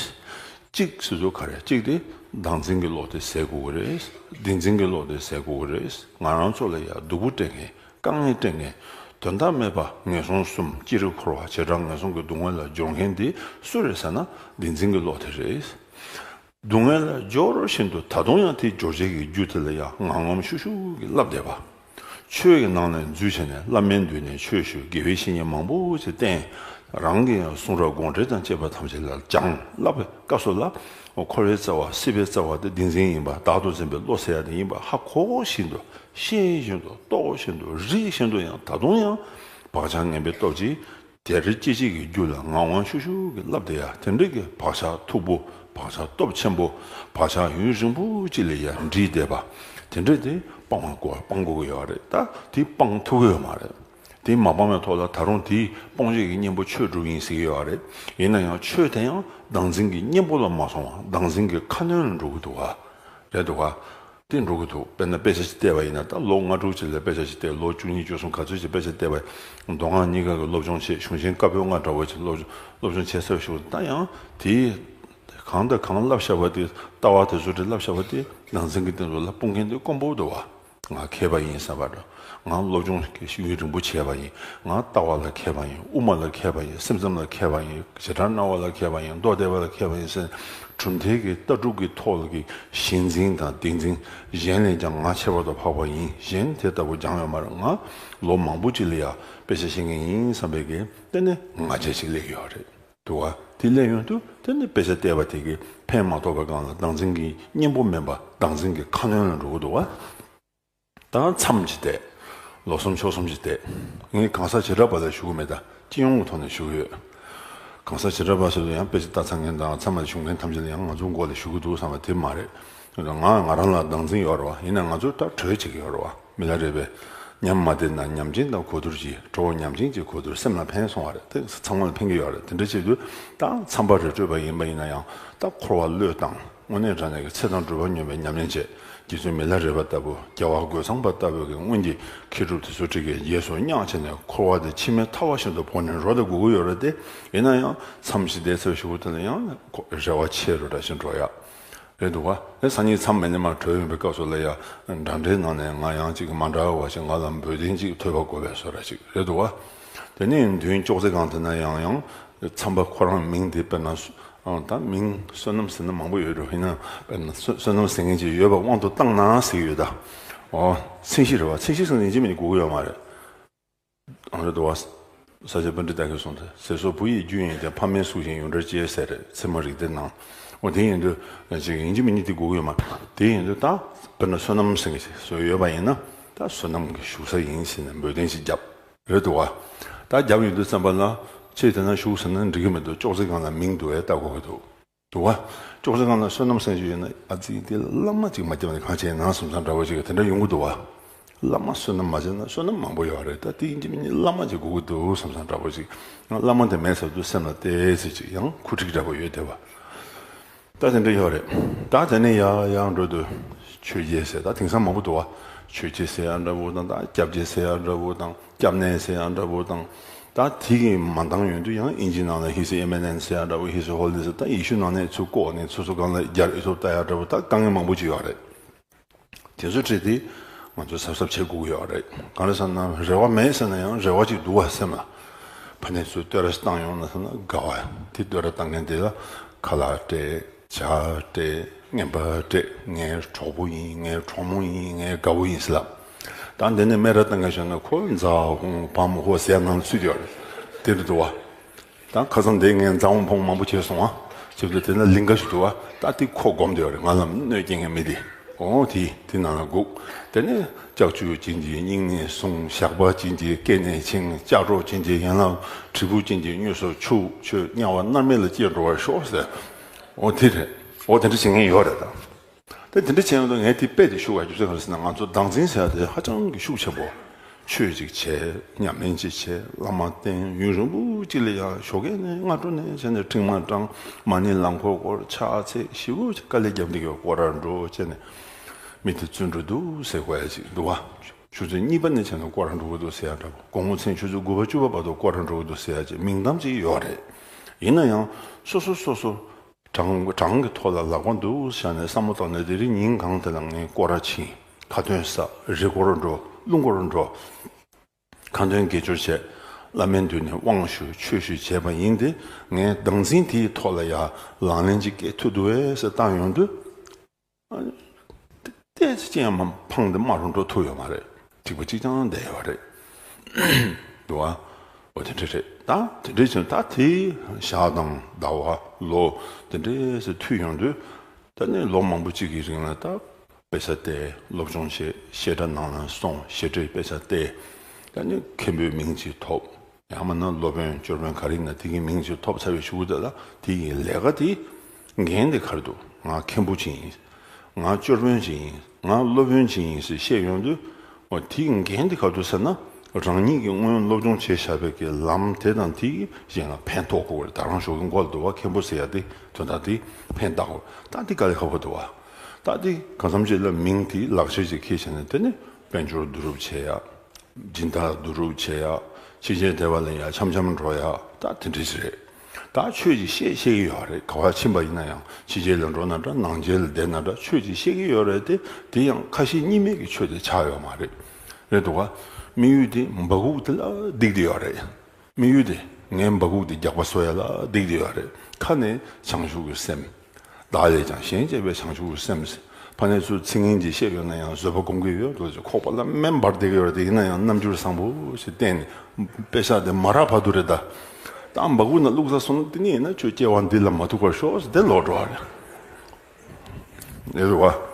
གཅིག་ཟེར་དུས་ག་རེ། གཅིག་དེ་བདག་འཛིན་གྱི་བློ་དེ་ཟད་དགོས་ཀྱི་རེད། བདེན་འཛིན་གྱི་བློ་དེ་ཟད་དགོས་ཀྱི་རེད། ང་རང་ཚོ་ལ་ཡང་སྡུག་པོ་སྤྲད་མཁན། དཀའ་ངལ་སྤྲད་མཁན། དོན་དག་མེད་པ་ངན་སོང་གསུམ། སྤྱིར་འཁོར་བ་བྱེ་བྲག་ངན་སོང་གི་སྡུག་བསྔལ་ལ་སྦྱོར་མཁན་དེ་སུ་རེད་ཟེར་ན། བདེན་འཛིན་གྱི་བློ་དེ་རེད། སྡུག་བསྔལ་ལ་སྦྱོར་བཞིན་དུ། ད་དུང་ཡང་དེ་སྦྱོར་བྱེད་ཀྱི་རྒྱུ་དེ་ལ་ཡང་ངང་ངམ་ཤུག་ཤུག་གིས་བསླབ་བསྡད་པ། ཆོས་ཀྱི་ནང་ནས་འཛུལ་བྱས་ནས། བླ་མའི་མདུན་ནས་ཆོས་ཞུ། དགེ་བའི་བཤེས་གཉེན་མང་པོ་ཞིག་བསྟེན། རང་གི་ཡང་གསུང་རབ་དགོངས་འགྲེལ་དང་བཅས་པ་ཐམས་ཅད་ལ་སྦྱངས། བསླབ་པའི་སྐབས་སུ་ལ། འཁོར་བའི་རྩ་བ། སྲིད་པའི་རྩ་བ་དེ་བདེན་འཛིན་ཡིན་པ། བདག་ཏུ་འཛིན་པའི་བློ་ཟེར་ཡ་དེ་ཡིན་པ་ཧ་གོ་བཞིན་དུ། ཤེས་བཞིན་དུ། རྟོགས་བཞིན་དུ། རིག་བཞིན་དུ་ཡང་། ད་དུང་ཡང་བག་ཆགས་ངན་པའི་སྟོབས་ཀྱིས། དེ་རེ་སྐྱེ་བྱེད་ཀྱི་རྒྱུ་ལ་ངང་དབང་ཤུག་ཤུག་གིས་བསླབ་བསྡད་ཡ། དེ་འདྲ་གི་བག་ཆགས་མཐུག་པོ། བག་ཆགས་སྟོབས་ཆེན་པོ། བག་ཆགས་ཡུན་རིང་པོ་ཅིག་ལ་ཡ་འདྲིས་བསྡད་པ། དེ་འདྲ་དེ་སྤང་བ་དགོས། སྤང་དགོས་ཀྱི་ཡོད་རེད། ད་དེ་སྤང་ཐུབ་ཀྱི་ཡོད་མ་རེད། དེ་མ་སྤངས་པའི་ཐོག་ལ་ད་རུང་དེ་སྤོང་བྱེད་ཀྱི་གཉེན་པོ་ཆོས་སྒྲུབ་ཡིན་ཟེར་གྱི་ཡོད་རེད། ཡིན་ན་ཡང་ཆོས་དེ་ཡང་བདག་འཛིན་གྱི་གཉེན་པོ་ལ་མ་སོང་བ། བདག་འཛིན་གྱི་ཁ་གནོན་ལ་འགྲོ་གི་འདུག་ག་རེད་འདུག་ག་དེ་འགྲོ་གི་འདུག་དཔེར་ན་དཔེ་ཆ་ཞིག་བལྟས་པ་ཡིན་ན། ད་ལོ་ལྔ་དྲུག་ཅིག་ལ་དཔེ་ཆ་ཞིག་བལྟས། ལོ་བཅུ་གཉིས་བཅུ་གསུམ་ག་ཚོད་ཅིག་དཔེ་ཆ་བལྟས་པ་ཡིན། མདོ་སྔགས་གཉིས་ཀ་གི་སློབ་སྦྱོང་བྱས། གཞུང་ཆེན་བཀའ་པོད་ལྔ་འདྲ་བོ་ཅིག་སློབ་སློབ་སྦྱོང་བྱས་ཚར་བའི་གཞུག་ད་ཡང་དེ་གང་དང་གང་བསླབ་བཞག་པ་དེ། ལྟ་བ་དེ་ཚོ་དེ་བསླབ་བཞག་པ་དེ་བདག་འཛིན་གྱི་སྟེང་དུ་ལ་སྤུངས་མཁན་དེ་དཀོན་པོ་འདུག་བ། ང་མཁས་པ་ཡིན་བསམ་པ་འདྲ། ང་སློབ་སྦྱོང་ཡུན་རིང་པོ་བྱས་པ་ཡིན། ང་ལྟ་བ་ལ་མཁས་པ་ཡིན། དབུ་མ་ལ་མཁས་པ་ཡིན། སེམས་ཙམ་ལ་མཁས་པ་ཡིན། བྱེ་བྲག་སྨྲ་བ་ལ་མཁས་པ་ཡིན། མདོ་སྡེ་པ་ལ་མཁས་པ་ཡིན་ཟེར། གྲུབ་མཐའི་གི་ལྟ་གྲུབ་ཀྱི་ཐོག་ལ་གི་གཞི་འཛིན་དང་གཏིང་འཛིན། གཞན་ལས་ཀྱང་ང་ཁྱད་པར་དུ་འཕགས་པ་ཡིན། གཞན་དེ་ལྟ་བུ་སྦྱངས་ཡོད་མ་རེད། ང་ལོ་མང་པོ་ཅིག་ལ་ཡ་དཔེ་ཆ་ཤེས་མཁན་ཡིན་བསམ་པའི་གི་དེ་ནི་ང་རྒྱལ་ཅིག་སླེབས་ཡོད་རེད། འདུག་བ། དེ་སླེབས་ཡོང་དུས་དེ་ནི་དཔེ་ཆ་བལྟས་པ་དེ་གིས་ཕན་མ་ཐོགས་པའི་སྒང་ལ་བདག་འཛིན་གྱི་གཉེན་པོ་མིན་པ། བདག་འཛིན་གྱི་ཁ་གནོན་ལ་འགྲོ་གི་འདུག་བ། ད་མཚམས་ཅིག་བསྡད། ལོ་གསུམ་ཕྱོགས་གསུམ་ཅིག་བསྡད། ངས་གང་ཟག་བྱེ་བྲག་པ་ལ་ཞུ་གི་མེད། ད་སྤྱི་ཡོངས་ཀྱི་ཐོག་ནས་ཞུ་གི་ཡོད། གང་ཟག་བྱེ་བྲག་པ་ཟེར་དུས་ཡང་དཔེ་ཆ་ལྟ་ཚར་མཁན་དང་ཚང་མ་ཞུ་མཁན་ཐམས་ཅད་ལ་ཡང་ང་ཚོ་མགོ་ལ་ཞུ་གི་འདུག་བསམ་པ་དེ་མ་རེད། ང་ང་རང་ལ་བདག་འཛིན་ཡོད་རེད་བ། ཡིན་ན་ང་ཚོ་ད་གྲོས་བྱེད་ཀྱི་ཡོད་རེད་བ། མི་ལ་རས་པས། ཉམས་མ་བདེ་ན་ཉམས་ཅན་དང་གོ་བསྡུར་གྱིས། གྲོགས་ཉམས་ཅན་གྱིས་གོ་བསྡུར། སེམས་ལ་ཕན་སོང་བ་རེད། དེ་ཚང་མ་ལ་ཕན་གྱི་ཡོད་རེད། དེ་འདྲ་བྱེད་དུས་ད་མཚམས་པ་རེ་སྤྲོད་པ་ཡིན་པ་ཡིན་ན་ཡང་། ད་འཁོར་བ་བློས་བཏང་། དངོས་གནས་དྲང་གནས་ཀྱི་ཚེ་དང་སྒྲུབ་པ་སྙོམས་པའི་ཉམས་ལེན་བྱེད། རྗེ་བཙུན་མི་ལ་རས་པ་ལྟ་བུ། རྒྱལ་བ་རྒོད་ཚང་པ་ལྟ་བུ་གི་སྔོན་གྱི་མཁས་གྲུབ་དེ་ཚོ་ཁྲིད་ཀྱི་རྗེས་སུ་བསྙེགས་བྱས་ནས་འཁོར་བ་དེ་ཕྱི་མའི་ཐར་བ་བཞིན་དུ་བོར་ནས་འགྲོ་དགོས་ཀྱི་ཡོད་རེད་དེ། ཡིན་ན་ཡང་མཚམས་ཤིག་བསྡད་ཚར་བའི་གཞུག་གུ་དེ་ལ་ཡང་རེ་བ་ཆེ་རུ་འདྲ་ཞིག་འགྲོ་ཡ་རེད་འདུག་བ། ཨེ་སང་ཉིན་མཚམས་མེད་ནས་མར་གྲོལ་ཡོང་བའི་སྐབས་སུ་ལ་ཡ། འདྲ་འདྲའི་ནང་ནས་ང་ཡང་ཅིག་མ་འདྲ་བ་ཞིག་ང་ལ་འབོལ་གདན་ཅིག་ཐོབ་པ་དགོས་པའི་བཟོ་འདྲ་ཞིག་རེད་འདུག་བ། དེ་ནས་མདུན་ཅོག་ཙེ་སྒང་དེ་ན་ཡང་ཡང་མཚམས་པ་ཁོ་རང་མིང་དེ་དཔེར་ན། ཨང་། ད་མིང་བསོད་ནམས་ཟེར་ན་མང་པོ་ཡོད་རེད། ཡིན་ན་དཔེར་ན་བསོད་བསོད་ནམས་ཟེར་མཁན་ཅིག་ཡོད་པ་དབང་དུ་བཏང་ན་ཟེར་གྱི་ཡོད་ད། ཨོ། མཚན་གཞི་རེད་བ། མཚན་གཞི་ཟེར་ན་ཡིན་གཅིག་མིན་གཅིག་དགོས་ཀྱི་ཡོད་མ་རེད། ཨང་། རེད་འདུག་བ། ས་སྐྱ་པཎྜི་ཏ་གིས་གསུངས་ཏེ། ཟས་སོགས་བུ་ཡི་རྒྱུ་ཡིན་ཏེ། ཕ་མའི་གཟུགས་བཞིན་ཡོངས་འབྲེལ་བཅས་ཟེར་རེད། ཚད་མ་རིགས་གཏེར་ནང་། ཨོ། དེ་ཡིན་དུས་ཅིག་ཡིན་གཅིག་མིན་གཅིག་དེ་དགོས་ཀྱི་ཡོད་མ་རེད། དེ་ཡིན་དུས་ད་དཔེར་ན་བསོད་ནམས་ཟེར་མཁན་ཞིག་བཟོས་ཡོད་པ་ཡིན་ན། ད་བསོད་ནམས་ཀྱི་བཞུགས་ས་ཡིན་ཟེར་ནས་འབོལ་གདན་ཞིག་བརྒྱབ། རེད་འདུག་བ། ད་རྒྱབ་ཡོང་དུས་ཙམ་པ་ལ། ཁྱེད་དེ་ན་བཞུགས་ཟེར་ན་འགྲིག་གི་མི་འདུག་ཅོག་ཙེ་སྒང་ལ་མིང་འདུག་བས་ལྟ་དགོས་ཀྱི་འདུག་འདུག་བ། ཅོག་ཙེ་སྒང་ལ་བསོད་ནམས་ཟེར་ཞིག་ཡོད་ན། ཨ་ཙི། དེ་བླ་མ་ཅིག་མ་བརྒྱབ་ན་གང་བྱས་ན་བསམ་བསམ་འདྲ་བོ་ཅིག་དེ་འདྲ་ཡོང་གི་འདུག་བ། བླ་མ་བསོད་ནམས་མ་བྱས་ན་བསོད་ནམས་མང་པོ་ཡོད་རེད། ད་དེ་ཡིན་གཅིག་མིན་གཅིག་བླ་མ་ཅིག་དགོས་ཀྱི་འདུག་བསམ་བསམ་འདྲ་བོ་ཅིག་ང་བླ་མ་དེ་མེད་ཟེར་དུས་སེམས་ལ་བལྟས་ཚེ་ཅིག་ཡང་ཁུ་འཕྲིག་འདྲ་བོ་ཡོད་བསྡད་པ། ད་དེ་འདྲ་ཡོད་རེད། ད་དེ་ནས་ཡར་ཡར་འགྲོ་དུས་ཆོས་རྗེ་ཟེར། ད་དེང་སང་མང་པོ་འདུག་བ། ཆོས་རྗེ་ཟེར་ཡ་འདྲ་བོ་དང་། ད་སྐྱབས་རྗེ་ཟེར་ཡ་འདྲ་བོ་དང་། སྐྱབས་གནས་ཟེར་ཡ་འདྲ་བོ་དང་། ད་དེ་གི་མ་འདང་ཡོང་དུས་ཡང་དབྱིན་ཇིའི་ནང་ལ་His Eminence ཟེར་ཡ་འདྲ་བོ། His Holiness ཟེར། ད་ཡེ་ཤུ་ནང་ནས་ཚུར་བཀོག་ནས་སོ་སོ་སྒང་ལ་སྦྱར་ཨེ་ཐུབ་ལྟ་ཡ་འདྲ་བོ། ད་དཀའ་ངལ་མང་པོ་ཅིག་ཡོད་རེད། དེ་ཚོ་ཁྲིད་དེ་ང་ཚོ་གཟབ་གཟབ་བྱེད་དགོས་ཀྱི་ཡོད་རེད། གང་རེད་ཟེར་ན། རེ་བ་མེད་ཟེར་ན་ཡང་རེ་བ་ཅིག་འདུག་བ་སེམས་ལ། ཕ་ནས་ཚུར་བསྟོད་ར་བཏང་ཡོང་ན་ཟེར་ན་དགའ་བ། དེ་བསྟོད་ར་བཏང་མཁན་དེ་ལ་ཁ་ལག་སྤྲད། ཇ་སྤྲད། རྔན་པ་སྤྲད། ངའི་གྲོགས་པོ་ཡིན། ངའི་གྲོགས་མོ་ཡིན། ངའི་དགའ་བོ་ཡིན་ཟེར་ལབ། ད་འདི་ནས་སྨད་ར་བཏང་མཁན་བྱུང་ན་ཁོ་འཛའ་ཧུང་བ་མོ་ཧོ་ཟེར་ནང་ཚུད་ཡོད་རེད། དེ་འདྲ་འདུག་བ། ད་ཁ་སང་དེ་ངས་འཛའ་ཧུང་བ་མོ་མང་པོ་བྱས་སོང་ཨ། བྱས་པ་དེ་ན་ལིང་ག་ཞིག་འདུག་བ། ད་དེ་ཁོ་སྒོམ་བསྡད་ཡོད་རེད། ང་ལ་གནོད་སྐྱེལ་མཁན་མི་དེ། འོ་དེ་དེ་ནང་ལ་སྒུག་དེ་ནས་ལྕགས་ཀྱུ་ཅན་གྱི་སྙིང་ནས་ཟུངས། ཞགས་པ་ཅན་གྱི་སྐེ་ནས་ཆིངས། ལྕགས་སྒྲོག་ཅན་གྱི་ཡན་ལག་དྲིལ་བུ་ཅན་གྱི་དངོས་སུ་འཁྱུག་ཁྱོད་དམྱལ་བ་མནར་མེད་ལ་སྐྱེལ་འགྲོ་བར་ཤོག་ཟེར། འོ་དེ་རེད། འོ་དེ་འདྲ་བྱེད་མཁན་ཡོད་རེད་ད། དེ་དེ་འདྲ་བྱས་ཡོང་དུས་ངས་དེ་དཔེ་དེ་ཞུ་བ་རྒྱུ་མཚན་ག་རེ་ཟེར་ན། ང་ཚོ་བདག་འཛིན་ཟེར་ཡ་དེ་ཧ་ཅང་གི་ཤུགས་ཆེན་པོ། ཆོས་ཅིག་བྱས། ཉམས་ལེན་ཅིག་བྱས། བླ་མ་བསྟེན། ཡུན་རིང་པོ་ཅིག་ལ་ཡང་ཞོགས་ཀས་ནས་སྔ་དྲོ་ནས་བྱས་ནས་ཁྲིད་མ་བགྲངས། མ་ཎི་ལམ་འཁོར་བསྐོར། ཕྱག་འཚལ། ཞེ་པོ་ཅིག་དཀའ་ལས་བརྒྱབ་འདི་གའི་སྐོར་ར་འགྲོ་བྱས་ནས། མི་དེ་བཙོན་གྲོལ་འདུག་ཟེར་དགོས་ཡ་ཅིག་འདུག་བ། ཆུ་ཚོད་གཉིས་པ་ནས་བྱས་ནས་སྐོར་ར་འགྲོ་གི་འདུག་ཟེར་ཡ་འདྲ་པོ། དགོང་མོ་མཚན་ཆུ་ཚོད་དགུ་པ་བཅུ་པ་བར་དུ་སྐོར་ར་འགྲོ་གི་འདུག་ཟེར་ཡ་ཅིག་མིང་གཏམ་ཅིག་ཡོད་རེད། ཡིན་ན་ཡང་སོ་སོ་སོ་སོ། གྲངས་གྲངས་ཀྱི་ཐོག་ལ་ལག་པ་འདུག་བཞག་ནས་བསམ་བློ་བཏང་ནས། དེ་རིང་ཉིན་གང་དེ་ལ་ངས་སྐོར་ར་ཕྱིན། ཁ་ཏོན་ཟ། རི་སྐོར་འགྲོ། ཀླུ་འགོར་འགྲོ། ཁ་ཏོན་དགེ་སྦྱོར་བྱས། བླ་མའི་མདུན་ནས་དབང་ཞུ། ཆོས་ཞུ་བྱས་པ་ཡིན་ཏེ། ངས་བདག་འཛིན་དེའི་ཐོག་ལ་ཡ་ལག་ལེན་ཅིག་སྐྱེལ་ཐུབ་འདུག་གས་ཟེར་བཏང་ཡོང་དུས། ཏོག་ཙམ་ཡང་མ་འཕངས་ཏེ་མར་འགྲོ་ཐུབ་ཡོད་མ་རེད། ཐིགས་པ་གཅིག་རྐྱང་བསྡད་ཡོད་རེད། འདུག་བ། འོ་དེ་འདྲ་རེད་ད། དེ་འདྲ་བྱུང་ད་དེ་ཞག་དང་ཟླ་བ་ལོ་དེ་འདྲ་ཟེར་མཐུད་ཡོང་དུས། ད་ནི་ལོ་མང་པོ་གཅིག་གི་རིང་ལ་ད་དཔེ་ཆ་བལྟས། སློབ་སྦྱོང་བྱས། བཤད་གྲྭ་ནང་ལ་སོང་། བཤད་གྲྭའི་དཔེ་ཆ་བལྟས། ད་ནི་མཁན་པོའི་མིང་ཅིག་ཐོབ། ཡང་མིན་ན་སློབ་དཔོན་སྐྱོར་དཔོན་ག་རེ་ཡིན་ན་དེ་གི་མིང་ཅིག་ཐོབ་ཚར་བའི་གཞུག་གུ་དེ་ལ་དེ་ཡི་ལས་ཀ་དེ་འགན་དེ་ག་རེ་འདུག་ང་མཁན་པོ་ཅིག་ཡིན། ང་སྐྱོར་དཔོན་ཅིག་ཡིན། ང་སློབ་དཔོན་ཅིག་ཡིན་ཟེར་བཤད་ཡོང་དུས། འོ་དེའི་འགན་དེ་ག་རེ་འདུག་ཟེར་ན། རང་ཉིད་ཀྱིས་སྔོན་སློབ་སྦྱོང་བྱས་བཞག་པའི་གི་ལམ་དེ་དང་དེ་གཞན་ལ་ཕན་ཐོགས་དགོས་པ་རེད། ད་རང་ཞོགས་ཀྱི་མགོ་ལ་འདུག་བ། མཁན་པོ་ཟེར་ཡ་དེ་དོན་དག་དེ་ཕན་བཏགས་དགོས། ད་དེ་དཀའ་ལས་ཁག་པོ་འདུག་བ། ད་དེ་གང་འཚམ་ཅིག་ལ་མིང་དེ་ལག་ཁྱེར་ཅིག་འཁྱེར་བྱས་ནས། དེ་ནས་དཔལ་འབྱོར་བསྡུ་རུབ་བྱས་ཡ། སྦྱིན་བདག་བསྡུ་རུབ་བྱེད་ཡ། ཕྱི་རྒྱལ་བསྡད་པ་ལ་ཡ་འཆམ་འཆམ་འགྲོ་ཡ། ད་དེ་འདྲ་ཞིག་རེད། ད་ཆོས་ཅིག་བཤད་ཤེས་ཀྱི་ཡོད་རེད། ག་པར་ཕྱིན་པ་ཡིན་ན་ཡང་། ཕྱི་རྒྱལ་ལ་འགྲོ་ན་འདྲ། ནང་རྒྱལ་ལ་བསྡད་ན་འདྲ། ཆོས་ཅིག་བཤད་ཀྱི་ཡོད་རེད་དེ། དེ་ཡང་ཁ་ཞེ་གཉིས་མེད་ཀྱི་ཆོས་དེ་ཆགས་ཡོད་མ་རེད། རེད་འདུག་ག་དམིགས་ཡུལ་དེ་སྦ་ཁུག་དེ་ལ་བསྡིགས་བསྡད་ཡོད་རེད། དམིགས་ཡུལ་དེ་ངའི་སྦ་ཁུག་དེ་རྒྱགས་པ་བཟོ་ཡ་ལ་བསྡིགས་བསྡད་ཡོད་རེད། ཁ་ནས་བྱང་ཆུབ་ཀྱི་སེམས། བདག་ལས་ཀྱང་གཞན་གཅེས་པའི་བྱང་ཆུབ་ཀྱི་སེམས། ཕ་ནས་ཚུར་ཚིག་ངན་ཅིག་བཤད་ཡོང་ན་ཡང་བཟོད་པ་སྒོམ་གྱི་ཡོད་འདུག་ཅེས་ཁོག་པ་ལ་སྨན་འབར་བསྡད་ཀྱི་ཡོད་རེད་དེ། ཡིན་ན་ཡང་རྣམ་འགྱུར་བཟང་པོ་ཞིག་བསྟན་ནས། དཔེ་ཆ་དེ་མ་རག་བར་དུ་རེད་ད། ད་སྦ་ཁུག་ནང་བླུགས་ཚར་སོང་ན། དེ་ནས་ཡིན་ན་ཁྱོད་སྐྱེ་བ་འདི་ལ་མ་ཐུག་པར་ཤོག་ཟེར་དེ་ལོག་འགྲོ་བ་རེད། ཡོད་རེད་བ།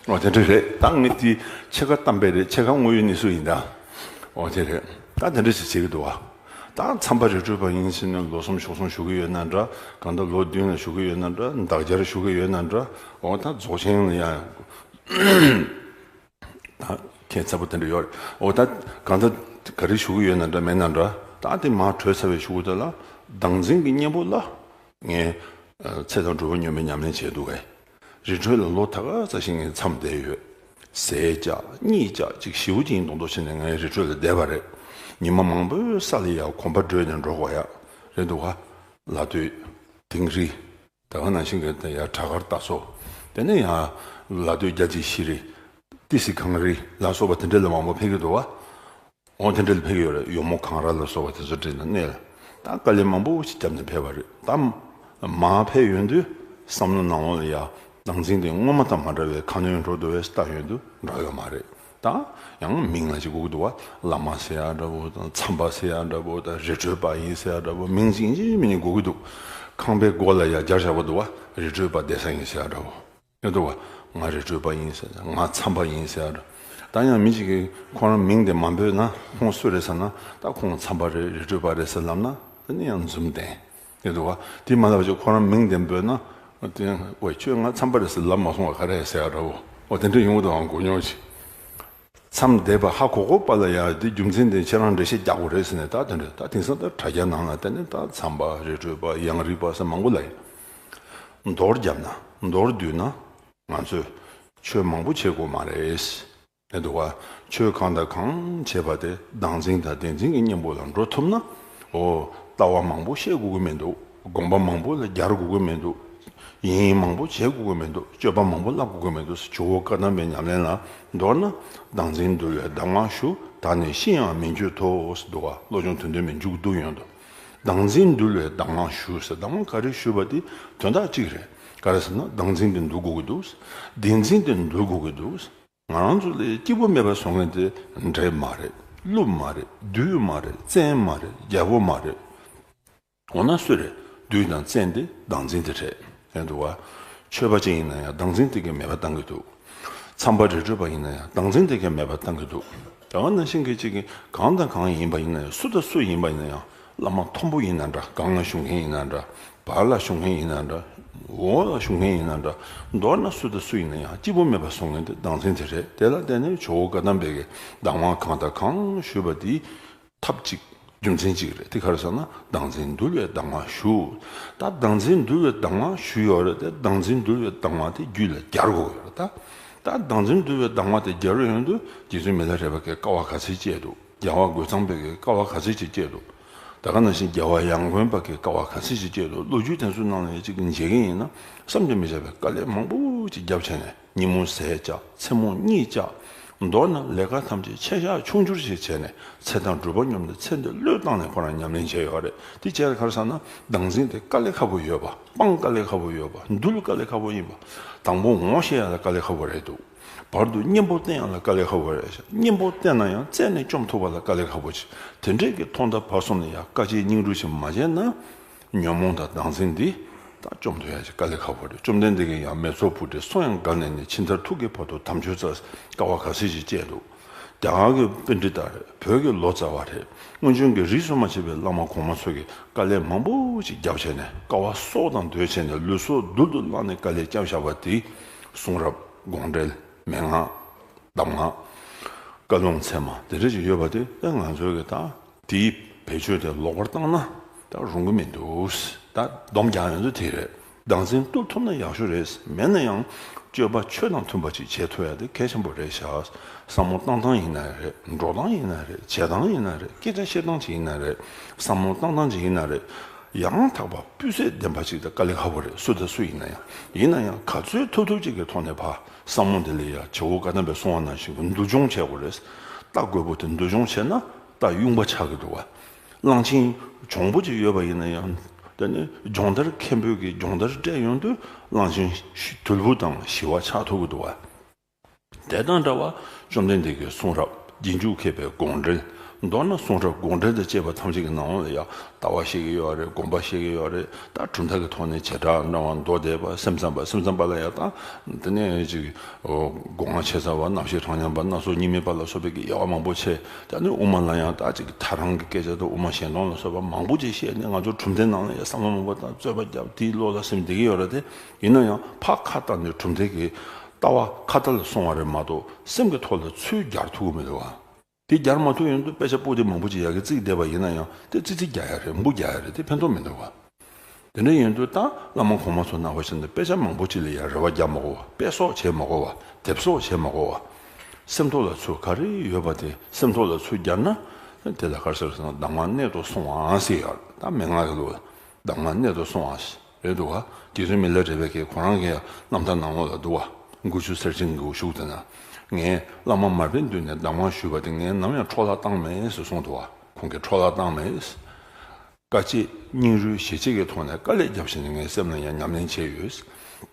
འོ་དེ་འདྲ་རེད། ད་ངས་དེ་ཕྱེད་ཀ་གཏམ་དཔེ་རེད། ཕྱེད་ཀ་དངོས་ཡོད་གནས་ཚུལ་ཡིན་ད། འོ་དེ་རེད། ད་དེ་འདྲ་ཞིག་བྱེད་ཀྱི་འདུག་བ། ད་མཚམས་པ་རི་ཁྲོད་པ་ཡིན་ཟེར་ནས་ལོ་གསུམ་ཞོགས་གསུམ་བཞུགས་ཀྱི་ཡོད་ན་འདྲ། གང་ལྟར་ལོ་བདུན་ལ་བཞུགས་ཀྱི་ཡོད་ན་འདྲ། འདག་སྦྱར་བཞུགས་ཀྱི་ཡོད་ན་འདྲ། འོ་ད་རྫོགས་ཆེན་ལ་ཡང་ད་ཁྱད་མཚར་པོ་དེ་འདྲ་ཡོད་རེད། འོ་ད་གང་ལྟར་ག་རེ་བཞུགས་ཀྱི་ཡོད་ན་འདྲ་མེད་ན་འདྲ། ད་དེ་མར་གྲོལ་ཚར་བའི་གཞུག་གུ་དེ་ལ་བདག་འཛིན་གྱི་གཉེན་པོ་ལ། ངས་ཨ་ཚེ་དང་འགྲོ་བའི་སྙོམས་པའི་ཉམས་ལེན་བྱས་འདུག་གས། རི་ཁྲོད་ལ་ལོ་ད་ག་ཚོད་ཞིག་ངས་མཚམས་བསྡད་ཡོད། ཟས་བཅག་གཉིད་བཅག་ཅིག་ཞེ་པོ་ཅིག་ཡིན་མདོག་མདོག་བྱས་ནས་ངས་རི་ཁྲོད་ལ་བསྡད་པ་རེད། ཉི་མ་མང་པོའི་ས་ལ་ཡ་གོམ་པ་བགྲོད་ནས་འགྲོ་དགོས་ཡ་རེད་འདུག་ག། ལ་སྟོད། དིང་རི། ད་ག་ནང་བཞིན་གྱི་ཡ་བྲག་དཀར་རྟ་མཚོ། དེ་ནས་ཡང་ལ་སྟོད་རྒྱ་ཆེ་ཤེས་རིག་ཏི་སེ་གངས་རི་ལ་སོགས་པ་དེ་འདྲ་ལ་མང་པོ་ཕེབས་ཀྱི་འདུག་བ། འོ་དེ་འདྲ་ལ་ཕེབས་ཀྱི་ཡོད་རེད། ཡོ་མོ་གངས་ར་ལ་སོགས་པ་དེ་ཚོ་འདྲ་ལ་གནས་ལ་ད་དཀའ་ལས་མང་པོ་ཞིག་བརྒྱབ་ནས་ཕེབས་པ་རེད། ད་མར་ཕེབས་ཡོང་དུས་བསམ་བློ་ནང་ལོགས་ལ་ཡ་བདག་འཛིན་དེ་སྔོན་མ་དང་མ་འདྲ་བའི་ཁ་སྣོན་འགྲོ་འདུག་བས་ལྟ་ཡོང་དུས་འདྲ་ཡོད་མ་རེད། ད་ཡང་མིང་ལ་ཅིག་དགོས་ཀྱི་འདུག་བ། བླ་མ་ཟེར་ཡ་འདྲ་བོ་དང་མཚམས་པ་ཟེར་ཡ་འདྲ་བོ་དང་རི་ཁྲོད་པ་ཡིན་ཟེར་ཡ་འདྲ་བོ་མིང་ཅིག་ཡིན་གཅིག་མིན་གཅིག་དགོས་ཀྱི་འདུག་ཁང་པའི་སྒོ་ལ་ཡ་སྦྱར་བཞག་པ་འདུག་བ། རི་ཁྲོད་པ་བསྡད་ས་ཡིན་ཟེར་ཡ་འདྲ་བོ། ཡོད་འདུག་བ། ང་རི་ཁྲོད་པ་ཡིན་ཟེར་ཡ་ང་མཚམས་པ་ཡིན་ཟེར་ཡ་འདྲ། ད་ཡང་མི་གཅིག་གིས་ཁོ་རང་མིང་དེ་མ་འབོད་ན་ཁོང་སུ་རེད་ཟེར་ན། ད་ཁོང་མཚམས་པ་རེད། རི་ཁྲོད་པ་རེད་ཟེར་ལབ་ན་དེ་ནི་ཡང་འཛུམ་ལྡན། ཡོད་འདུག་བ། དེ་མ་ལབ་ཅིག་ཁོ་རང་མིང་དེ་འབོད་ན། དེ་ཡང་ཝེ་ཁྱོད་ང་མཚམས་པ་རེད་ཟེར་ལབ་མ་སོང་བ་ག་རེ་ཟེར་ཡ་འདྲ་བོ། འོ་དེ་འདྲ་ཡོང་གི་འདུག་ཨང་གོ་མྱོང་ཅིག་མཚམས་བསྡད་པ་ཧ་གོ་གོ་པ་ལ་ཡ་དེ་རྒྱུ་མཚན་དེ་ཁྱེད་རང་འགྲེལ་བཤད་རྒྱག་དགོས་རེད་ཟེར་ནས། ད་དེ་འདྲ་ད་དེང་སང་ད་དྲ་རྒྱ་ནང་ལ་དེ་ནས་ད་མཚམས་པ་རི་ཁྲོད་པ་ཡང་རིག་པ་ཟེར་མང་པོ་ལ་ཡ། མདོར་བརྒྱབ་ན་མདོར་བསྡུས་ན་ང་ཚོས་ཆོས་མང་པོ་བྱེད་དགོས་མ་རེད། ཡོད་འདུག་བ། ཆོས་གང་དང་གང་བྱེད་པ་དེ་བདག་འཛིན་དང་བདེན་འཛིན་གྱི་གཉེན་པོ་ལ་འགྲོ་ཐུབ་ན། འོ། ལྟ་བ་མང་པོ་བཤད་དགོས་ཀྱི་མི་འདུག་དགོངས་པ་མང་པོ་ལ་སྦྱར་དགོས་ཀྱི་མི་འདུག་ཡིན་ཡིན་མང་པོ་བྱེད་དགོས་ཀྱི་མི་འདུག་སྤྱོད་པ་མང་པོ་བསླབ་དགོས་ཀྱི་མི་འདུག་ཇོ་བོ་བཀའ་གདམས་པའི་ཉམས་ལེན་ལ། མདོར་ན། བདག་འཛིན་འདུལ་བའི་གདམས་ངག་ཞུ། བདག་ནི་ཤི་ཡང་མི་འགྱུར་ཏོ། ཟེར་འདུག་བ། བློ་སྦྱོང་དོན་ལྡན་པའི་མཇུག་བསྡུ་ཡོང་དུ། བདག་འཛིན་འདུལ་བའི་གདམས་ངག་ཞུ་ཟེར། གདམས་ངག་ག་རེ་ཞུས་པ་དེ་དོན་དག་གཅིག་རེད། ག་རེ་ཟེར་ན་བདག་འཛིན་དེ་འདུལ་དགོས་ཀྱི་འདུག་བདེན་འཛིན་དེ་འདུལ་དགོས་ཀྱི་འདུག་ང་རང་ཚོ་ལ་སྐྱིད་པོ་མེད་པ་བཟོ་མཁན་དེ་འདྲེ་མ་རེད། ཀླུ་མ་རེད། བདུད་མ་རེད། བཙན་མ་རེད། རྒྱལ་པོ་མ་རེད། འོ་ན་སུ་རེད། བདུད་དང་བཙན་དེ་བདག་འཛིན་དེ་རེད། ཡོད་འདུག་བ། ཆོས་པ་ཅིག་ཡིན་ན་ཡང་བདག་འཛིན་དེ་གས་མེད་པ་བཏང་གི་འདུག་མཚམས་པ་རི་ཁྲོད་པ་ཡིན་ན་ཡང་བདག་འཛིན་དེ་གས་མེད་པ་བཏང་གི་འདུག་ད་ག་ནང་བཞིན་གྱི་ཅིག་གིས་གང་དང་གང་ཡིན་པ་ཡིན་ན་ཡང་། སུ་དང་སུ་ཡིན་པ་ཡིན་ན་ཡང་། བླ་མ་མཐོན་པོ་ཡིན་ན་འདྲ། སྒང་ལ་བཞུགས་མཁན་ཡིན་ན་འདྲ། བར་ལ་བཞུགས་མཁན་ཡིན་ན་འདྲ། འོག་ལ་བཞུགས་མཁན་ཡིན་ན་འདྲ། མདོར་ན་སུ་དང་སུ་ཡིན་ན་ཡང་སྐྱིད་པོ་མེད་པ་བཟོ་མཁན་དེ་བདག་འཛིན་དེ་རེད། དེ་ལ་བརྟེན་ནས་ཇོ་བོ་བཀའ་གདམས་པའི་གི་གདམས་ངག་གང་དང་གང་ཞུས་པ་དེ་ཐབས་གཅིག་རྒྱུ་མཚན་གཅིག་རེད། དེ་ག་རེ་ཟེར་ན་བདག་འཛིན་འདུལ་བའི་གདམས་ངག་ཞུ། ད་བདག་འཛིན་འདུལ་བའི་གདམས་ངག་ཞུས་ཡོད་རེད་དེ། བདག་འཛིན་འདུལ་བའི་གདམས་ངག་དེ་རྒྱུད་ལ་སྦྱར་དགོས་ཡོད་རེད་ད། ད་བདག་འཛིན་འདུལ་བའི་གདམས་ངག་དེ་སྦྱར་ཡོང་དུས་རྗེ་བཙུན་མི་ལ་རས་པ་གིས་དཀའ་བ་ག་ཚོད་སྤྱད་འདུག་རྒྱལ་བ་རྒོད་ཚང་པའི་གི་དཀའ་བ་ག་ཚོད་ཅིག་སྤྱད་འདུག་ད་ག་ནང་བཞིན་རྒྱལ་བ་ཡང་དགོན་པ་གི་དཀའ་བ་ག་ཚོད་ཅིག་སྤྱད་འདུག་ལོ་རྒྱུས་དེ་ཚོའི་ནང་ལ་ཅིག་མཇལ་གྱི་ཡིན་ན་བསམ་གྱིས་མི་ཁྱབ་པའི་དཀའ་ལས་མང་པོ་ཅིག་བརྒྱབ་བྱས་ནས། ཉིན་མོ་ཟས་བཅག་མཚན་མོ་གཉིད་བཅག་མདོར་ན་ལས་ཀ་ཐམས་ཅད་ཆད་བཞག་ཆུང་ཆུང་ཞིག་བྱས་ནས། ཚེ་དང་སྒྲུབ་པ་སྙོམས་ཏེ་ཚེ་འདི་བློས་བཏང་ནས་ཁོ་རང་ཉམས་ལེན་བྱས་ཡོད་རེད། དེ་བྱས་ལ་ག་རེ་ཟེར་ན་བདག་འཛིན་དེ་དཀའ་ལས་ཁག་པོ་ཡོད་པ། སྤང་དཀའ་ལས་ཁག་པོ་ཡོད་པ། འདུལ་དཀའ་ལས་ཁག་པོ་ཡིན་པ། དང་པོ་ངོ་ཤེས་ཡ་ལ་དཀའ་ལས་ཁག་པོ་རེད་འདུག་བར་དུ་གཉེན་པོ་བསྟེན་ཡ་ལ་དཀའ་ལས་ཁག་པོ་རེད་ཤག་གཉེན་པོ་བསྟེན་ན་ཡང་བཙལ་ནས་བཅོམ་ཐུབ་པ་ལ་དཀའ་ལས་ཁག་པོ་ཅིག་དེ་འདྲས་ཀྱི་ཐོག་མཐའ་བར་གསུམ་ནས་ཡང་དཀའ་སྤྱད་སྙིང་རུས་ཅིག་མ་བྱས་ན། ཉོན་མོངས་དང་བདག་འཛིན་འདི་ད་བཅོམ་ཐུབ་ཡ་ཅིག་དཀའ་ལས་ཁག་པོ་རེད། བཅོམ་ལྡན་འདས་ཀྱིས་ཡང་མེ་ཚོགས་པུ་ཊའི་གསུང་ཡང་བགར་ནས་ནི། ཕྱི་མཐར་ཐུག་གི་བར་དུ་དམ་ཆོས་རྩ། དཀའ་བ་ག་ཚོད་ཅིག་སྤྱད་འདུག་རྒྱ་གར་གྱི་པཎྜི་ཏ་རེད། བོད་ཀྱི་ལོ་ཙཱ་བ་རེད། སྔོན་བྱོན་གྱི་རིས་སུ་མ་ཆད་པའི་བླ་མ་གོང་མ་ཚོ་གིས་དཀའ་ལས་མང་པོ་ཅིག་བརྒྱབ་བྱས་ནས། དཀའ་བ་སྲོག་དང་བསྡོས་བྱས་ནས། ལུས་སྲོག་རྡུལ་དུ་བརླགས་ནས་དཀའ་ལས་བརྒྱབ་བཞག་པ་དེ། གསུང་རབ། དགོངས་འགྲེལ། མན་ངག་གདམས་ངག་བཀའ་ལུང་ཚད་མ་དེ་འདྲ་ཅིག་ཡོད་པ་དེ། ཨེ་ང་ཚོས་ཀྱི་ད་དེའི་བེད་སྤྱོད་དེ་ལོག་པར་བཏང་ན་ད་རུང་གི་མི་འདུག་ད་སྡོམ་རྒྱག་ཡོང་དུས་དེ་རེད། བདག་འཛིན་གཏོད་ཐུབ་ན་ཡག་ཤོས་རེད། མེད་ན་ཡང་སྤྱོད་པ་ཆོས་དང་མཐུན་པ་ཅིག་བྱེད་ཐུབ་ཡ་དེ་གལ་ཆེན་པོ་རེད་ཤག་བསམ་བློ་བཏང་སྟངས་ཡིན་ན་རེད། འགྲོ་སྟངས་ཡིན་ན་རེད། བྱེད་སྟངས་ཡིན་ན་རེད། སྐད་ཆ་བཤད་སྟངས་ཅིག་ཡིན་ན་རེད། བསམ་བློ་བཏང་སྟངས་ཅིག་ཡིན་ན་རེད། ཡང་དག་པ་སྤུས་ཚད་ལྡན་པ་ཅིག་དང་དཀའ་ལས་ཁག་པོ་རེད། སུ་དང་སུ་ཡིན་ན་ཡང་། ཡིན་ན་ཡང་ག་ཚོད་ཐུབ་ཐུབ་ཅིག་གི་ཐོག་ནས་ཕར་བསམ་བློ་དེ་ལ་ཡ་ཇོ་བོ་བཀའ་གདམས་པས་གསུངས་པ་ནང་བཞིན་གྱི་མདོ་སྦྱོང་བྱེད་དགོས་རེད། རྟ་རྒོད་པོ་དེ་མདོ་སྦྱོང་བྱས་ན་རྟ་གཡུང་པ་ཆགས་ཀྱི་འདུག་བ། གླང་ཆེན་གྱོང་པོ་ཅིག་ཡོད་པ་ཡིན་ན་ཡང་། དེ་ནི་སྦྱོང་བརྡར་མཁན་པོའི་གི་སྦྱོང་བརྡར་སྤྲད་ཡོང་དུས་གླང་ཆེན་དུལ་པོ་དང་ཞི་བ་ཆགས་ཐུབ་ཀྱི་འདུག་བ། དེ་དང་འདྲ་བ་བཅོམ་ལྡན་འདས་ཀྱི་གསུང་རབ། རྗེས་འཇུག་མཁས་པའི་དགོངས་འགྲེལ། མདོར་ན་གསུང་རབ་དགོངས་འགྲེལ་དང་བཅས་པ་ཐམས་ཅད་ཀྱི་ནང་ལ་ཡང་ལྟ་བ་བཤད་ཀྱི་ཡོད་རེད། དགོངས་པ་བཤད་ཀྱི་ཡོད་རེད། ད་གྲུབ་མཐའ་གི་ཐོག་ནས་བྱེ་བྲག་སྨྲ་བ། མདོ་སྡེ་པ། སེམས་ཙམ་པ། སེམས་ཙམ་པ་ལ་ཡང་ད་དེ་ནས་ཅིག་སྒོ་ལྔ་ཕྱེ་ཚར་བ། རྣམ་ཤེས་གྲངས་མཉམ་པ། སྣ་ཚོགས་གཉིས་མེད་པ་ལ་སོགས་པའི་གི་དབྱེ་བ་མང་པོ་ཕྱེ། ད་ནི་དབུ་མ་ལ་ཡང་ད་ཅིག་ཐལ་རང་གི་སྐད་ཆ་དང་དབུ་མ་གཞན་སྟོང་ལ་སོགས་པ་མང་པོ་ཅིག་བཤད་ནས། ང་ཚོ་གྲུབ་མཐའི་ནང་ལ་ཡང་བསམ་བློ་མང་པོ་དང་རྩོད་པ་བརྒྱབ། དེའི་བློ་ལ་སེམས་བདེ་གི་ཡོད་རེད་དེ། ཡིན་ན་ཡང་ཕར་ཁ་བཏང་ནས་གྲུབ་མཐའི་གི་ལྟ་བ་ཁ་ཏ་ལ་སོང་བ་རེད་མ་གཏོགས། སེམས་ཀྱི་ཐོག་ལ་ཚུར་སྦྱར་ཐུབ་ཀྱི་མི་འདུག་བ། དེ་སྦྱར་མ་ཐུབ་ཡོང་དུས་དཔེ་ཆ་པོ་ཏི་མང་པོ་ཅིག་ཡ་གི་བརྩིགས་བསྡད་པ་ཡིན་ན་ཡང་། དེ་ཙི་ཙི་རྒྱག་ཡ་རེད། འབུ་རྒྱག་ཡ་རེད། དེ་ཕན་ཐོགས་མི་འདུག་བ། དེ་འདྲ་ཡིན་དུས་ད་བླ་མ་གོང་མ་ཚོ་ནང་བཞིན་དུ་དཔེ་ཆ་མང་པོ་ཅིག་ལ་ཡང་རེ་བ་རྒྱག་མ་དགོས་པ། དཔེ་སོགས་བྱེད་མ་དགོས་པ། དེབ་སོགས་བྱེད་མ་དགོས་པ། སེམས་ཐོག་ལ་ཚུར་ག་རེ་ཡོད་པ་དེ་སེམས་ཐོག་ལ་ཚུར་བརྒྱབ་ན། དེ་ལ་ག་རེ་ཟེར་ཟེར་ན་གདམས་ངག་གནད་དུ་སོང་བ་ཟེར་ཡོད་རེད། ད་མན་ངག་གི་ལུགས་ལ་གདམས་ངག་གནད་དུ་སོང་བ་རེད་འདུག་ག་རྗེ་བཙུན་མི་ལ་རས་པའི་གི་ཁོ་རང་གི་རྣམ་ཐར་ནང་ལོགས་ལ་འདུག་ག་མགུར་ཆུ་གསེར་ཕྲེང་གི་གཞུག་དེ་ན། ངས་བླ་མ་མར་པའི་མདུན་ནས་གདམས་ངག་ཞུས་པ་དེ་ངས་ནམ་ཡང་འཕྲོ་བརླག་བཏང་མེད་ཟེར་གསུངས་འདུག་ག་ཁོང་གིས་འཕྲོ་བརླག་བཏང་མེད། དཀའ་སྤྱད་སྙིང་རུས་ཞེ་གཅིག་གི་ཐོག་ནས་དཀའ་ལས་བརྒྱབ་བྱས་ནས་ངའི་སེམས་ལ་ཡང་ཉམས་ལེན་བྱས་ཡོད།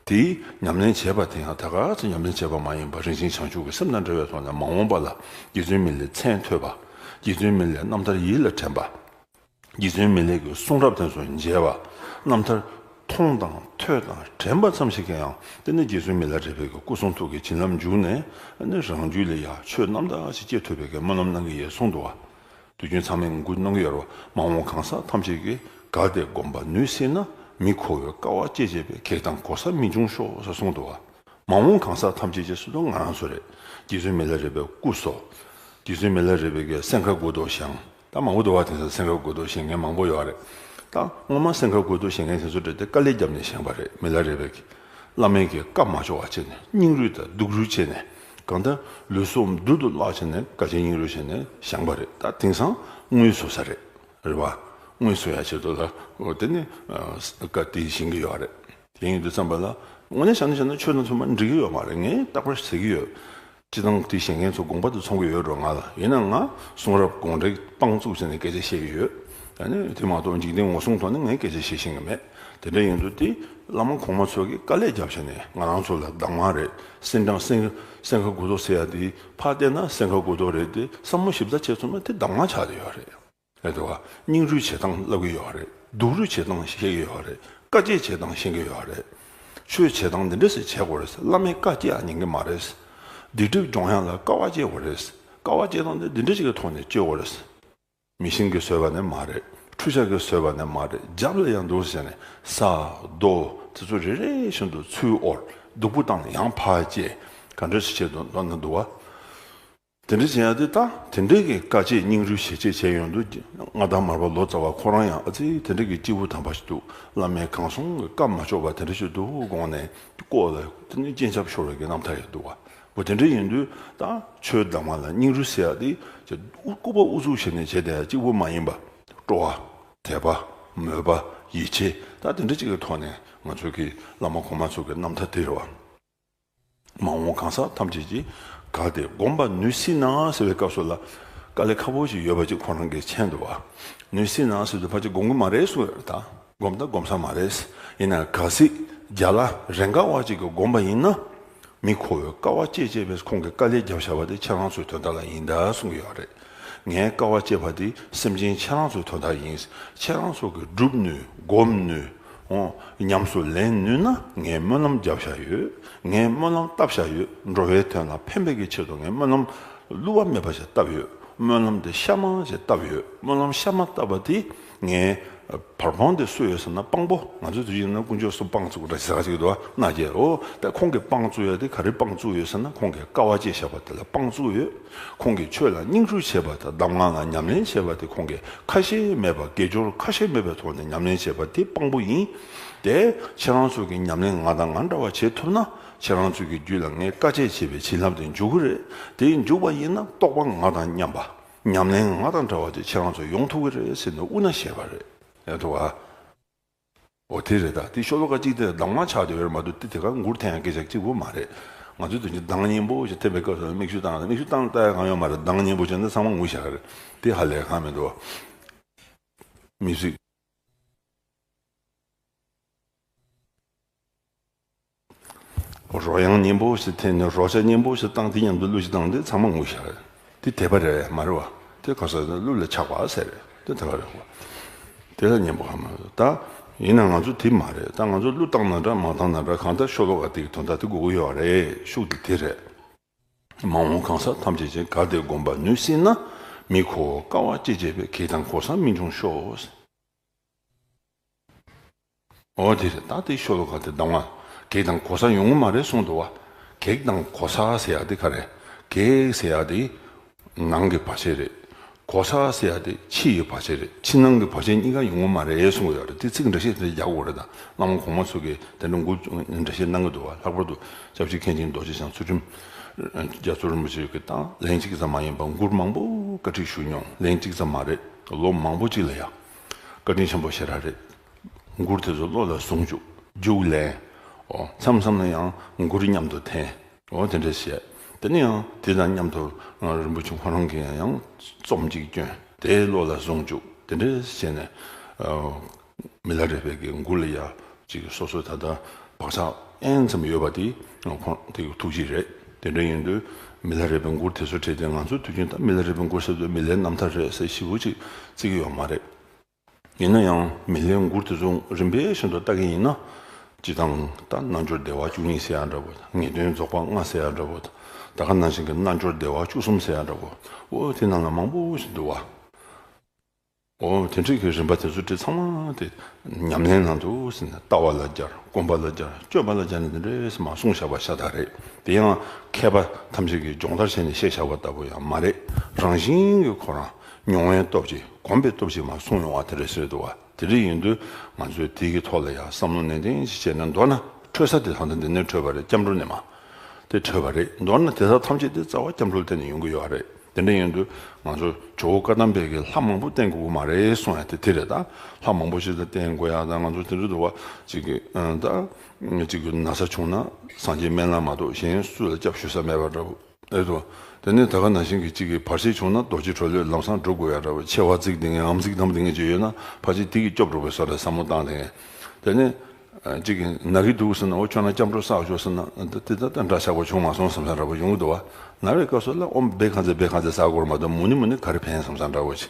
དེའི་ཉམས་ལེན་བྱས་པ་དེ་ཡང་ད་ག་ཚོད་ཉམས་ལེན་བྱས་པ་མ་ཡིན་པར་རིན་ཆེན་བྱང་ཆུབ་ཀྱི་སེམས་དང་འབྲེལ་བའི་ཐོག་ནས་མ་འོངས་པ་ལ་རྗེ་བཙུན་མི་ལའི་མཚན་ཐོས་པ། རྗེ་བཙུན་མི་ལའི་རྣམ་ཐར་ཡིད་ལ་དྲན་པ། རྗེ་བཙུན་མི་ལའི་གི་གསུང་རབ་དེ་ཚོ་མཇལ་བ། རྣམ་ཐར་མཐོང་དང་ཐོས་དང་དྲན་པ་ཙམ་ཞིག་གིས་ཡང་དེ་ནི་རྗེ་བཙུན་མི་ལ་རས་པའི་གི་སྐུ་གསུང་ཐུགས་ཀྱི་བྱིན་རླབས་འཇུག་ནས་ནི་རང་རྒྱུད་ལ་ཡང་ཆོས་རྣམ་དག་ཅིག་སྐྱེ་ཐུབ་པའི་གི་སྨོན་ལམ་གནང་གི་ཡོད་གསུངས་འདུག་ག་དུས་རྒྱུན་ཚང་མས་འགུག་གནང་གི་ཡོད་རེད་བ། མ་འོངས་གང་ཟག་ཐམས་ཅད་ཀྱིས་གལ་ཏེ་སྒོམ་པ་ནུས་སྲིད་ན། མི་ཁོ་བོས་དཀའ་བ་སྤྱད་སྤྱད་པས་གེགས་དང་གོལ་ས་མི་འབྱུང་ཤོག་ཟེར་གསུངས་འདུག་བ། མ་འོངས་གང་ཟག་ཐམས་ཅད་ཅེས་སུ་དང་ང་རང་ཚོ་རེད། རྗེ་བཙུན་མི་ལ་རས་པའི་སྐུ་སོགས། རྗེ་བཙུན་མི་ལ་རས་པའི་གི་སེང་ཁ་དགུ་ཐོག་བཞེངས། ད་མང་པོ་འདུག་བ། དེང་སང་སེང་ཁ་དགུ་ཐོག་བཞེངས་མཁན་མང་པོ་ཡོད་རེད། ད་སྔོན་མ་སེང་ཁ་དགུ་ཐོག་བཞེངས་མཁན་དེ་ཚོ་རེད་དེ་དཀའ་ལས་བརྒྱབ་ནས་བཞེངས་པ་རེད། མི་ལ་རས་པའི་གི་བླ་མའི་གི་བཀའ་མ་ལྕོགས་པ་བྱས་ནས་སྙིང་རུས་དང་སྡུག་རུས་བྱས་ནས། གང་ལྟར་ལུས་སྲོག་རྡུལ་དུ་བརླག་བྱས་ནས་དཀའ་སྤྱད་སྙིང་རུས་བྱས་ནས་བཞེངས་པ་རེད། ད་དེང་སང་དངུལ་བཟོ་ས་རེད། རེད་བ། དངུལ་བཟོ་ཡ་ཆེད་དུ་ལ་འོ་དེ་ནི་ཨ་བཀའ་དེ་བཞེངས་ཀྱི་ཡོད་རེད། དེ་ཡིན་དུས་ཙམ་པ་ལ་དངོས་གནས་བྱས་ན་བྱས་ན་ཆོས་དང་མཚུངས་པ་འགྲིག་གི་ཡོད་མ་རེད། ངས་རྟག་པར་ཟེར་གྱི་ཡོད། སྤྱི་བཏང་དེ་བཞེངས་མཁན་ཚོ་དགོངས་པ་དེ་ཚོམ་གྱི་ཡོད་འགྲོ་ང་ལ། ཡིན་ན་ང་གསུང་རབ་དགོངས་འགྲེལ་དཔང་བཙུགས་བྱས་ནས་སྐད་ཆ་བཤད་ཀྱི་ཡོད། ཨ་ནི་དེ་མ་གཏོགས་འཇིག་རྟེན་ངོ་སྲུང་ཐོག་ནས་ངས་སྐད་ཆ་བཤད་ཤེས་ཀྱི་མེད། དེ་འདྲ་ཡིན་དུས་དེ་བླ་མ་གོང་མ་ཚོ་གིས་དཀའ་ལས་བརྒྱབ་བྱས་ནས་ང་རང་ཚོ་ལ་གདམས་ངག་རེད། སེང་ཁ་སེང་སེང་ཁ་དགུ་ཐོག་ཟེར་ཡ་དེ་ཕར་བལྟས་ན་སེང་ཁ་དགུ་ཐོག་རེད་དེ་བསམ་བློ་ཞིབ་ཚགས་བྱས་ཚུགས་ན་དེ་གདམས་ངག་ཆགས་བསྡད་ཡོད་རེད། རེད་དོ། སྙིང་རུས་བྱེད་སྟངས་བསླབ་ཀྱི་ཡོད་རེད། སྡུག་རུས་བྱེད་སྟངས་བཤད་ཀྱི་ཡོད་རེད། དཀའ་སྤྱད་བྱེད་སྟངས་ཤེས་ཀྱི་ཡོད་རེད། ཆོས་བྱེད་སྟངས་འདི་འདྲ་ཞིག་བྱེད་དགོས་རེད། བླ་མའི་བཀའ་བཅག་ཉན་གྱི་མ་རེད། སྡིག་སྒྲིབ་སྦྱོང་ཡག་ལ་དཀའ་བ་སྤྱད་དགོས་རེད། དཀའ་བ་སྤྱད་སྟངས་འདི་འདི་འདྲ་ཞིག་གི་ཐོག་ནས་སྤྱོད་དགོས་རེད། མི་ཤིང་གིས་བཟོས་པ་ནི་མ་རེད། འཕྲུལ་ཆས་ཀྱིས་བཟོས་པ་ནི་མ་རེད། རྒྱབ་ལ་ཡང་འདུག་ཟེར་ནས་ས་རྡོ་དེ་ཚོ་རེ་རེ་བཞིན་དུ་ཚུར་དབོར། སྡུག་པོ་བཏང་ནས་ཡང་ཕར་བཅད། ག་འདྲ་ཞིག་བྱེད་དུ་འདོད་ན་འདུག་བ། དེ་འདྲ་བྱེད་ཡ་དེ་ད་དེ་འདྲའི་གི་དཀའ་སྤྱད་སྙིང་རུས་ཞེ་གཅིག་བྱས་ཡོང་དུས། མངའ་བདག་མར་པ་ལོ་ཙཱ་བ་ཁོ་རང་ཡང་ཨ་ཙི་དེ་འདྲ་གི་སྐྱིད་པོ་དམ་པ་ཞིག་འདུག་བླ་མའི་གང་གསུང་གི་བཀའ་མ་ལྕོགས་པ་དེ་འདྲ་ཞིག་འདུག་དགོངས་ནས་ལྐོག་ལ་དེ་ནི་སྤྱན་ཆབ་ཤོར་བའི་གི་རྣམ་ཐར་ཡང་འདུག་བ། འོ་དེ་འདྲ་ཡིན་དུས་ད་ཆོས་གདམས་ངག་ལ་སྙིང་རུས་ཟེར་ཡ་དེ་ཅིག་སྐུད་པ་ཨུ་ཚུགས་བྱས་ནས་བྱས་བསྡད་ཡ་གཅིག་པུ་མ་ཡིན་པ། སྤྲོ་བ། དད་པ། མོས་པ། ཡིད་ཆེས། ད་དེ་འདྲ་ཅིག་གི་ཐོག་ནས་ང་ཚོ་གི་བླ་མ་གོང་མ་ཚོ་གི་རྣམ་ཐར་དེ་རེད་བ། མ་འོངས་གང་ཟག་ཐམས་ཅད་ཀྱིས་གལ་ཏེ་སྒོམ་པ་ནུས་སྲིད་ན་ཟེར་བའི་སྐབས་སུ་ལ་དཀའ་ལས་ཁག་པོ་ཞིག་ཡོད་པ་ཅིག་ཁོ་རང་གིས་མཁྱེན་འདུག་བ། ནུས་སྲིད་ན་ཟེར་དུས་ཕལ་ཆེར་སྒོམ་གྱི་མ་རེད་གསུངས་ཡོད་རེད་ད། སྒོམ་ད་སྒོམ་ས་མ་རེད། ཡིན་ན་གལ་སྲིད་རྒྱ་ལ་རེ་འགའ་བ་ཅིག་གིས་སྒོམ་པ་ཡིན་ན། མི་ཁོ་བོས་དཀའ་བ་སྤྱད་སྤྱད་པས་ཁོང་གིས་དཀའ་ལས་བརྒྱབ་བཞག་པ་དེ་ཁྱེད་རང་ཚོའི་དོན་དག་ལ་ཡིན་ད་གསུང་གི་ཡོད་རེད། ངས་དཀའ་བ་སྤྱད་པ་དེ་སེམས་ཅན་ཁྱེད་རང་ཚོའི་དོན་དག་ཡིན། ཁྱེད་རང་ཚོ་གིས་སྒྲུབ་ནུས། སྒོམ་ནུས། འོ། ཉམས་སུ་ལེན་ནུས་ན་ངས་སྨོན་ལམ་བརྒྱབ་བཞག་ཡོད། ངས་སྨོན་ལམ་བཏབ་བཞག་ཡོད། འགྲོ་བའི་དོན་ལ་ཕན་པའི་གི་ཆེད་དུ་ངས་སྨོན་ལམ་བསླུ་བ་མེད་པ་ཞིག་བཏབ་ཡོད། སྨོན་ལམ་དེ་གཤའ་མ་ཞིག་བཏབ་ཡོད། སྨོན་ལམ་གཤའ་མ་བཏབ་པ་དེ་ངས་བར་སྤང་དེ་སུ་ཡོད་ཟེར་ན་དཔང་པོ། ང་ཚོའི་དུས་ཡིན་ན་དཀོན་མཆོག་གསུམ་དཔང་བཙུགས་ར་ཟེར་ག་ཅིག་འདུག་ན་རྒྱལ་ལོ། ད་ཁོང་གིས་དཔང་བཙུགས་ཡོད་དེ་ག་རེ་དཔང་བཙུགས་ཡོད་ཟེར་ན་ཁོང་གིས་དཀའ་བ་སྤྱད་བཞག་པ་དེ་ལ་དཔང་བཙུགས་ཡོད། ཁོང་གིས་ཆོས་ལ་སྙིང་རུས་བྱས་པ་དང་གདམས་ངག་ལ་ཉམས་ལེན་བྱས་པ་དེ་ཁོང་གིས་ཁ་ཞེ་མེད་པ་དགེ་སྦྱོར་ཁ་ཞེ་མེད་པའི་ཐོག་ནས་ཉམས་ལེན་བྱས་པ་དེ་དཔང་པོ་ཡིན། དེ་ཁྱེད་རང་ཚོ་གི་ཉམས་ལེན་ང་དང་ང་འདྲ་བ་བྱེད་ཐུབ་ན་ཁྱེད་རང་ཚོ་གི་རྒྱུད་ལ་ངས་དཀའ་སྤྱད་བྱས་པའི་བྱིན་རླབས་དེ་འཇུག་གི་རེད། དེ་འཇུག་པ་ཡིན་ན་རྟོགས་པ་ང་དང་མཉམ་པ། ཉམས་ལེན་ང་དང་འདྲ་བ་དེ་ཁྱེད་རང་ཚོ་ཡོང་ཐུབ་ཀྱི་རེད་ཟེར་ནས་དབུ་མནའ་བཞེས་པ་རེད། ཡ་ཐུབ་ཨ། འོ་དེ་རེད་ད། དེ་ཤོ་ལོ་ཀ་གཅིག་དེ་གདམས་ངག་ཆགས་བསྡད་ཡོད་རེད་མ་གཏོགས་དེ་དེ་ག་མགུར་འཐེན་ཡ་སྐད་ཆ་གཅིག་པོ་མ་རེད། ང་ཚོའི་དོན་གྱི་གདངས་སྙན་པོ་ཞིག་འཐེན་པའི་སྐབས་སུ་མིག་ཆུ་བཏང་ན་མིག་ཆུ་བཏང་ལྟ་ཡ་གང་ཡོད་མ་རེད། གདངས་སྙན་པོ་བྱས་ན་ཚང་མ་ངུ་བཞག་གི་རེད། དེ་ཧ་ལས་གང་མི་འདུག་མི་གཟིགས། རོལ་དབྱངས་སྙན་པོ་ཞིག་འཐེན་ནས་རོལ་ཆ་སྙན་པོ་ཞིག་བཏང་དེ་མཉམ་དུ་གླུ་ཞིག་བཏང་དེ་ཚང་མ་ངུ་ཤག་དེ་དད་པ་རེད་མ་རེད་བ། དེ་ག་ས་གླུ་ལ་ཆགས་པ་ཟེར་རེད་དེ་དད་པ་རེད་བ། དེ་ལ་སྙན་པོ་ཧ་མ་རེད་ད། ཡིན་ན་ང་ཚོ་དེ་མ་རེད་ད། ང་ཚོ་གླུ་བཏང་ན་འདྲ་མ་བཏང་ན་འདྲ་གང་ལྟར་ཤོ་ལོ་ཀ་དེ་གི་དོན་དག་དེ་དགོས་ཀྱི་ཡོད་རེད། ཤུགས་དེ་དེ་རེད། མ་འོངས་གང་ཟག་ཐམས་ཅད་ཀྱིས་གལ་ཏེ་སྒོམ་པ་ནུས་སྲིད་ན། མི་ཁོ་བོ་དཀའ་བ་སྤྱད་བྱས་པས་གེགས་དང་གོལ་ས་མི་འབྱུང་ཤོག་འོ་དེ་རེད་ད། དེ་ཤོ་ལོ་ཀ་དེ་གདམས་ངག་གེགས་དང་གོལ་ས་ཡོང་གི་མ་རེད་གསུངས་འདུག་བ། གེགས་དང་གོལ་ས་ཟེར་ཡག་དེ་ག་རེ། གེགས་ཟེར་ཡག་དེ་ནང་གི་བར་ཆད་རེད། གོ་ས་ཟེར་ཡ་དེ་ཕྱི་ཡི་བར་ཆད་རེད། ཕྱི་ནང་གི་བར་ཆད་གཉིས་ཀ་ཡོང་གི་མ་རེད་གསུང་གི་ཡོད་རེད། དེ་ཚིག་འགྲེལ་བཤད་དེ་རྒྱག་དགོས་རེད། ད་བླ་མ་གོང་མ་ཚོ་གིས་དེ་འདྲ་འགུལ་འགྲེལ་བཤད་གནང་གི་འདུག་བ། ལྷག་པར་དུ་སྐྱབས་རྗེ་མཁན་ཆེན་རྡོ་རྗེ་འཆང་ཚུལ་ཁྲིམས་རྒྱ་མཚོ་རིན་པོ་ཆེ་གིས་ད་ལན་གཅིག་ཙམ་མ་ཡིན་པར་མགུར་མང་པོ་བཀའ་ཁྲིད་ཞུ་མྱོང་། ལན་གཅིག་ཙམ་མ་རེད། ལོ་མང་པོ་གཅིག་ལ་ཡ་བཀའ་དྲིན་ཆེན་པོ་ཞེ་དྲག་རེད། མགུར་དེ་ཚོ་བློ་ལ་ཟུང་བཅུག་རྒྱུགས་ལེན། འོ་མཚམས་མཚམས་ལ་ཡང་མགུར་མཉམ་དུ་འཐེན། འོ་དེ་འདྲ་བྱས། དེ་ནས་ཡང་དེ་དང་མཉམ་དུ་རིན་པོ་ཆེ་ཁོ་རང་གིས་ཡང་རྩོམ་གཅིག་བསྐྱོན། དེ་བློ་ལ་ཟུང་བཅུག་དེ་འདྲ་བྱས་ནས། མི་ལ་རས་པའི་གི་མགུར་ལ་ཡ་ཅིག་སོ་སོའི་ད་ལྟ་བག་ཆགས་ཨེན་ཙམ་ཡོད་པ་དེ་ཁོང་དེ་གི་ཐུགས་རྗེ་རེད། དེ་འདྲ་ཡིན་དུས་མི་ལ་རས་པའི་མགུར་དེ་ཚོ་བྲིས་ཏེ། ང་ཚོ་དུས་རྒྱུན་ད་མི་ལ་རས་པའི་མགུར་ཟེར་དུས་མི་ལའི་རྣམ་ཐར་རེད་ཟེར་ཞེ་པོ་ཅིག་བརྩི་གི་ཡོད་མ་རེད། ཡིན་ན་ཡང་མི་ལའི་མགུར་དེ་ཚོ་རིམ་པས་བཞིན་དུ་ལྟ་གི་ཡིན་ན། སྤྱིར་བཏང་ད་རྣལ་འབྱོར་བདེ་བ་བཅུ་གཉིས་ཟེར་ཡ་འདྲ་བོ། ངེས་དོན་རྫོགས་པ་ལྔ་ཟེར་ཡ་འདྲ་བོ། ད་ག་ནང་བཞིན་གྱི་རྣལ་འབྱོར་བདེ་བ་བཅུ་གསུམ་ཟེར་ཡ་འདྲ་བོ། འོ་དེ་ནང་ལ་མང་པོ་ཞིག་འདུག་བ། འོ་དེ་འདྲའི་གི་རིམ་པ་དེ་ཚོ་དེ་ཚང་མ་དེ་ཉམས་ལེན་ནང་དུ་ཟིན་ནས་ལྟ་བ་ལ་སྦྱར། སྒོམ་པ་ལ་སྦྱར། སྤྱོད་པ་ལ་སྦྱར་ནས་དེ་འདྲས་མར་གསུངས་བཞག་པ་ཤ་སྟག་རེད། དེ་ཡང་མཁས་པ་ཐམས་ཅད་ཀྱིས་སྦྱོང་བརྡར་བྱས་ནས་བཤད་བཞག་པ་ལྟ་བུ་ཡང་མ་རེད། རང་བཞིན་གྱིས་ཁོ་རང་མྱོང་བའི་སྟོབས་ཀྱིས། གོམས་པའི་སྟོབས་ཀྱིས་མར་གསུངས་ཡོང་བ་དེ་རེད་ཟེར་འདུག་བ། དེ་འདྲ་ཡིན་དུས་ང་ཚོས་དེའི་གི་ཐོག་ལ་ཡང་བསམ་བློ་ནན་ཏན་ཞིག་བྱས་ན། མདོར་ན་འཕྲོད་ས་དེ་ད་ལྟ་འདི་ནས་འཕྲོས་པ་རེད། སྐྱབས་འགྲོ་ནས་མར་དེ་འཕྲོས་པ་རེད། མདོར་ན་དེ་དག་ཐམས་ཅད་དེ་རྩ་བ་སྐྱབས་འགྲོ་ལ་བརྟེན་ནས་ཡོང་གི་ཡོད་རེད། དེ་འདྲ་ཡིན་དུས་ང་ཚོ་ཇོ་བོ་བཀའ་གདམས་པའི་གི་ལྷ་མང་པོ་བསྟེན་དགོས་ཀྱི་མ་རེད་གསུང་ཡ་དེ་དེ་རེད། ད་ལྷ་མང་པོ་ཞིག་ལ་བསྟེན་དགོས་ཡ། ད་ང་ཚོ་དེ་འདྲ་འདུག་བ། ཅིག་གི་ཨ་ད་ཅིག་གི་ན་ཚ་བྱུང་ན་སངས་རྒྱས་སྨན་བླ་མ་གཏོགས་གཞན་སུ་ལ་སྐྱབས་ཞུ་ས་མེད་པ་འདྲ་བོ་རེད་དོ། དེ་ནས་ད་ག་ནང་བཞིན་གྱི་གཅིག་གི་བར་ཆད་བྱུང་ན་རྡོ་རྗེ་གྲོ་ལོད་ལམ་སང་སྒྲུབ་དགོས་ཡ་འདྲ་བོ། མཆེ་བ་གཙིགས་བསྡད་མཁན་ངམ་གཟིགས་དམ་བསྡད་མཁན་ཅིག་ཡོད་ན་ཕལ་ཆེར་དེ་གིས་སྐྱོབ་འགྲོ་དགོས་བཟོ་འདྲ་བསམ་བློ་བཏང་བསྡད་མཁན། དེ་ནས་ཨ་གཅིག་གི་ན་གི་འདུག་ཟེར་ན། འོ་ཁྱོད་རང་སྐྱབས་འགྲོ་བསགས་ཤོག་ཟེར་ན། ད་དེ་ད་ད་འདྲ་ཆགས་པ་བྱུང་མ་སོང་བསམ་ས་འདྲ་བོ་ཡོང་གི་འདུག་བ། ན་བའི་སྐབས་སུ་ལ་ཨོམ་བེ་གང་ཚེ་བེ་གང་ཚེ་ཟ་དགོས་རེད་མ་གཏོགས་མུ་ནི་མུ་ནི་ག་རེ་ཕན་བསམ་ས་འདྲ་བོ་ཅིག་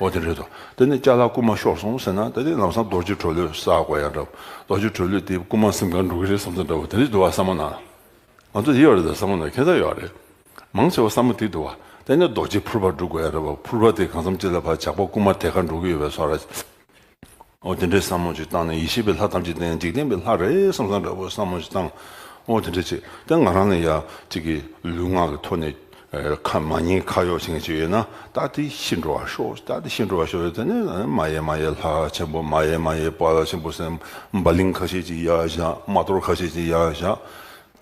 འོ་དེ་འདྲ་འདུག་དེ་ནས་ཅ་ལག་རྐུ་མ་ཤོར་སོང་ཟེར་ན། ད་དེ་ལམ་སང་རྡོ་རྗེ་གྲོ་ལོད་བསགས་དགོས་ཡ་འདྲ་བོ། རྡོ་རྗེ་གྲོ་ལོད་དེ་རྐུ་མ་ཟིན་གང་འགྲོ་གི་རེད་བསམ་ས་འདྲ་བོ་དེ་འདྲ་འདུག་བ། བསམ་བློ་ནང་ང་ཚོ་ཡོད་རེད། ད་བསམ་བློ་ནང་ཁྱད་མཚར་ཡོད་རེད། མང་ཆེ་བ་བསམ་བློ་དེ་འདུག་བ། དེ་ནས་རྡོ་རྗེ་ཕུར་པ་སྒྲུབ་དགོས་ཡ་འདྲ་བོ། ཕུར་པ་དེ་གང་འཚམ་ཅིག་ལ་ཕར་ཇག་པ་རྐུ་མ་དེ་ག་འགྲོ་གི་ཡོད་པའི་བཟོ་འདྲ། འོ་དེ་འདྲའི་བསམ་བློ་ཅིག་བཏང་ནས། ཡེ་ཤེས་པའི་ལྷ་ཐམས་ཅད་དེ་ཡང་འཇིག་རྟེན་པའི་ལྷ་རེད་བསམ་བསམ་འདྲ་བོ་བསམ་བློ་ཅིག་བཏང་། འོ་དེ་འདྲ་ཅིག་དེ་ང་རང་ལ་ཡ་ཅིག་གི་ལུས་ངག་གི་ཐོག་ནས་ཨེ་ཁ་མ་ཉན་ཁ་གཡོག་བྱེད་མཁན་ཅིག་ཡོད་ན། ད་དེ་ཤི་འགྲོ་བ་ཤོག་ད་དེ་ཤི་འགྲོ་བ་ཤོག་དེ་ནས་མ་ཡེ་མ་ཡེ་ལྷ་ཆེན་པོ། མ་ཡེ་མ་ཡེ་དཔའ་ཆེན་པོ་ཟེར། འབའ་ལིང་ཁ་ཤས་ཅིག་ཡར་བཞག་མ་ཏོར་ཁ་ཤས་ཅིག་ཡར་བཞག་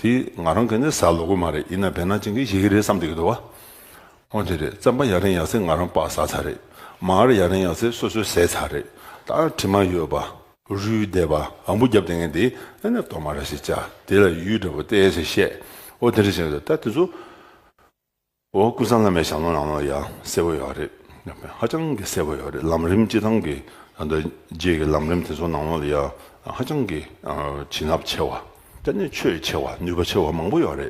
དེ་ང་རང་གིས་ནི་ཟ་ལོ་གི་མ་རེད། ཡིན་ན་བེར་ནག་ཅན་གྱིས་བཞེས་ཀྱི་རེད་བསམ་བསྡད་ཀྱི་འདུག་བ། འོ་དེ་རེད། རྩམ་པ་ཡ་རིང་ཡ་ཚད་ང་རང་པགས་ཟ་ཚར་རེད། མར་ཡ་རིང་ཡ་ཚད་སོ་སོས་ཟས་ཚར་རེད། ད་དྲི་མ་ཡོད་པ། རུལ་བསྡད་པ། ཨམ་བུ་བརྒྱབ་བསྡད་མཁན་དེ་ཨ་ནི་གཏོར་མ་ར་ཞིག་བྱ། དེ་ལ་ཡུལ་འདྲ་པོ་ཏོག་ཙམ་བཤད། འོ་དེ་འདྲ་བྱས་ད་དེ་ཚོ། འོ་ཀུན་བཟང་བླ་མའི་ཞལ་ལུང་ནང་ལ་ཡ་གསལ་པོ་ཡོད་རེད། ཧ་ཅང་གི་གསལ་པོ་ཡོད་རེད། ལམ་རིམ་སྤྱི་བཏང་གི་ད་ལྟ་རྗེས་ཀྱི་ལམ་རིམ་དེ་ཚོ་ནང་ལོགས་ལ་ཡ་ཧ་ཅང་གི་ཨ་བྱིན་རླབས་ཆེ་བ། དེ་ནས་ཆོས་ཆེ་བ། ནུས་པ་ཆེ་བ་མང་པོ་ཡོད་རེད།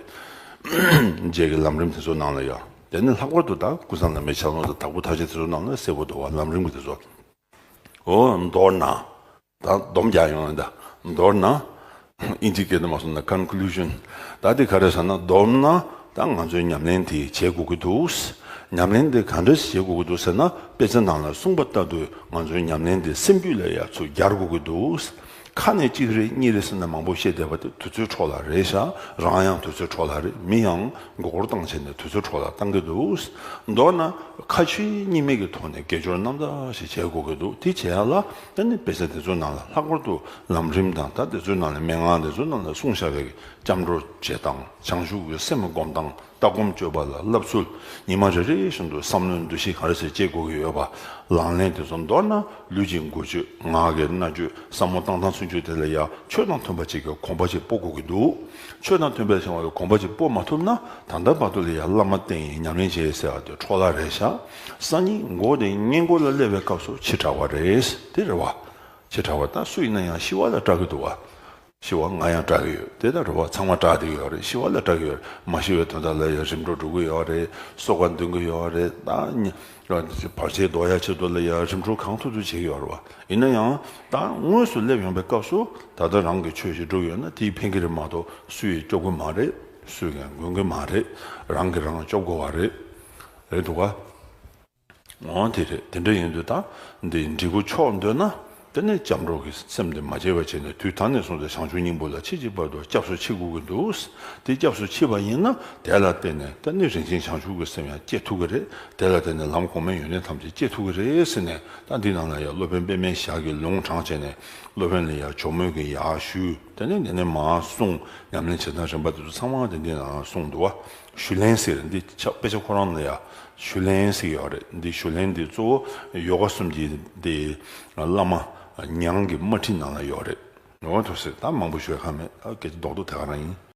རྗེས་ཀྱི་ལམ་རིམ་དེ་ཚོ་ནང་ལ་ཡ། དེ་ནས་ལྷག་པར་དུ་ད་ཀུན་བཟང་བླ་མའི་ཞལ་ལུང་དང་དྭགས་པོ་ཐར་ཆེན་དེ་ཚོ་ནང་ལ་གསལ་པོ་འདུག་བ། ལམ་རིམ་གྱི་དེ་ཚོ། འོ་མདོར་ན། ད་སྡོམ་རྒྱག་ཡོང་ད། མདོར་ན། ཨིན་ཇི་སྐད་དུ་མ་སོང་ན་conclusion། ད་དེ་ག་རེ་ཟེར་ན། མདོར་ན་ད་ང་ཚོས་ཉམས་ལེན་དེ་བྱེད་དགོས་ཀྱི་འདུག་ཉམས་ལེན་དེ་ག་འདྲ་བྱེད་དགོས་ཀྱི་འདུག་ཟེར་ན། དཔེ་ཆ་ནང་ལ་གསུངས་པ་ལྟར་དུ་ང་ཚོའི་ཉམས་ལེན་དེ་སེམས་རྒྱུད་ལ་ཡ་ཚུར་སྦྱར་དགོས་ཀྱི་འདུག་ཁ་ནས་གཅིག་རེ་གཉིས་རེ་ཟེར་ན་མང་པོ་བཤད་བསྡད་པ་དེ་དུས་ཚོད་འཕྲོ་བརླག་རེད་ཤག་རང་ཡང་དུས་ཚོད་འཕྲོ་བརླག་རེད། མི་ཡང་མགོ་སྐོར་བཏང་བྱས་ནས་དུས་ཚོད་འཕྲོ་བརླག་བཏང་གི་འདུག་མདོར་ན་ཁ་ཆོས་གཉིས་མེད་ཀྱི་ཐོག་ནས་དགེ་སྦྱོར་རྣམ་དག་ཞིག་བྱེད་དགོས་ཀྱི་འདུག་དེ་བྱེད་ཡ་ལ་ཨ་ནི་དཔེ་ཆ་དེ་ཚོའི་ནང་ལ་ལྷག་པར་དུ་ལམ་རིམ་དང་། ད་དེ་ཚོའི་ནང་ལ་མན་ངག་དེ་ཚོའི་ནང་ལ་གསུངས་བཞག་པའི་སྐྱབས་འགྲོ་བྱེད་སྟངས། བྱང་ཆུབ་ཀྱི་སེམས་སྒོམ་སྟངས། ལྟ་སྒོམ་སྤྱོད་པ་ལ་བསླབ་ཚུལ། ཉི་མ་རེ་རེ་བཞིན་དུ་བསམ་བློའི་འདུ་ཤེས་ག་རེ་ཟེར་བྱེད་དགོས་ཀྱི་ཡོད་པ། ལག་ལེན་དེ་ཚོ་མདོར་ན་ལུས་ཀྱི་འགུལ་སྐྱོད། ངག་གི་སྨྲ་བརྗོད། བསམ་བློ་བཏང་སྟངས་ཚུན་ཆད་དེ་ལ་ཡང་ཆོས་དང་མཐུན་པ་ཅིག་གི་གོམས་པ་ཅིག་སྤོ་དགོས་ཀྱི་འདུག་ཆོས་དང་མཐུན་པའི་བྱ་བ་ལ་གོམས་པ་ཅིག་སྤོ་མ་ཐུབ་ན། ད་ལྟ་བར་དུ་ལ་ཡང་བླ་མ་བསྟེན། ཉམས་ལེན་བྱེད་ཟེར་བ་དེ་འཕྲོ་བརླག་རེད་ཤག་སང་ཉིན་མགོ་དེ་སྔས་མགོ་ལ་སླེབས་པའི་སྐབས་སུ་ཕྱི་དྲགས་པ་རེད། དེ་རེད་བ། ཕྱི་དྲགས་པ་ད་སུ་ཡིན་ན་ཡང་ཤི་བ་ལ་སྐྲག་གི་འདུག་བ། ཤི་བ་ང་ཡང་སྐྲག་གི་ཡོད། དེ་ལྟར་རེད་བ། ཚང་མ་སྐྲག་བསྡད་ཀྱི་ཡོད་རེད། ཤི་བ་ལ་སྐྲག་གི་ཡོད་རེད། མ་ཤི་བའི་དོན་དག་ལ་ཡང་རིམ་གྲོ་འགྲོ་གི་ཡོད་རེད། གསོལ་ཁ་འདོན་གི་ཡོད་རེད། ད་ཉི་བར་ཆད་ཟློག་ཡ་ཆེད་དུ་ལ་ཡང་རིམ་གྲོ་གང་ཐུབ་ཐུབ་བྱེད་ཀྱི་ཡོད་རེད་བ། ཡིན་ན་ཡང་ད་དངོས་སུ་སླེབས་ཡོང་པའི་སྐབས་སུ་ད་ལྟ་རང་གི་ཆོས་ཤིག་སྒྲུབ་ཡོད་ན་དེས་ཕན་གྱི་རེད་མ་གཏོགས་སུ་ཡིས་སྐྱོབ་གི་མ་རེད། སུ་ཡིས་མགོན་གི་མ་རེད། རང་གིས་རང་སྐྱོབ་དགོས་བ་རེད། རེད་འདུག་ག་འོ་དེ་རེད། དེ་འདྲ་ཡིན་དུས་ད་འདི་འབྲས་བུ་མཆོག་འདོད་ན། དེ་ནས་སྐྱབས་འགྲོ་གི་སེམས་དེ་མ་བརྗེད་པ་བྱས་ནས་དུས་ད་ནས་བཟུང་སྟེ་བྱང་ཆུབ་སྙིང་པོ་ལ་ཕྱིན་ཅི་ཕྱིར་དུ་སྐྱབས་སུ་མཆི་དགོས་ཀྱི་འདུག། དེ་སྐྱབས་སུ་མཆི་བ་ཡིན་ན་དེ་ལ་བརྟེན་ནས་ད་ནི་རིན་ཆེན་བྱང་ཆུབ་ཀྱི་སེམས་ཡང་སྐྱེ་ཐུབ་ཀྱི་རེད། དེ་ལ་བརྟེན་ནས་ལམ་གོང་མའི་ཡོན་ཏན་ཐམས་ཅད་སྐྱེ་ཐུབ་ཀྱི་རེད་ཟེར་ནས། ད་འདི་ནང་ལ་ཡང་སློབ་དཔོན་པདྨའི་ཞལ་གྱིས་ལུང་དྲངས་བྱས་ནས། སློབ་དཔོན་ལ་ཡང་ཇོ་མོས་ཀྱི་ཡར་ཞུས། དེ་ནས་དེ་ནས་མར་གསུངས། ཉམས་ལེན་བྱེད་སྟངས་རིམ་པ་དེ་ཚོ་ཚང་མ་དེ་འདི་ནང་གསུངས་འདུག་བ། ཞུ་ལན་ཟེར་འདི་ཆ་དཔེ་ཆ་ཁོ་རང་ལ་ཡང་ཞུ་ལན་ཟེར་ཡོད་རེད། འདི་ཞུ་ལན་འདི་གཙོ་བོ་ཡོ་ག་གསུམ་གྱི་འདི་བླ་མ་ཉང་གི་དམར་ཁྲིད་ནང་ལ་ཡོད་རེད། འོ་ཐུགས་སྲས་ད་མང་པོ་ཞུ་ཡ་ཁག་མེད། ད་སྐད་ཆ་རྡོག་རྡོག་དེ་ག་རང་ཡིན།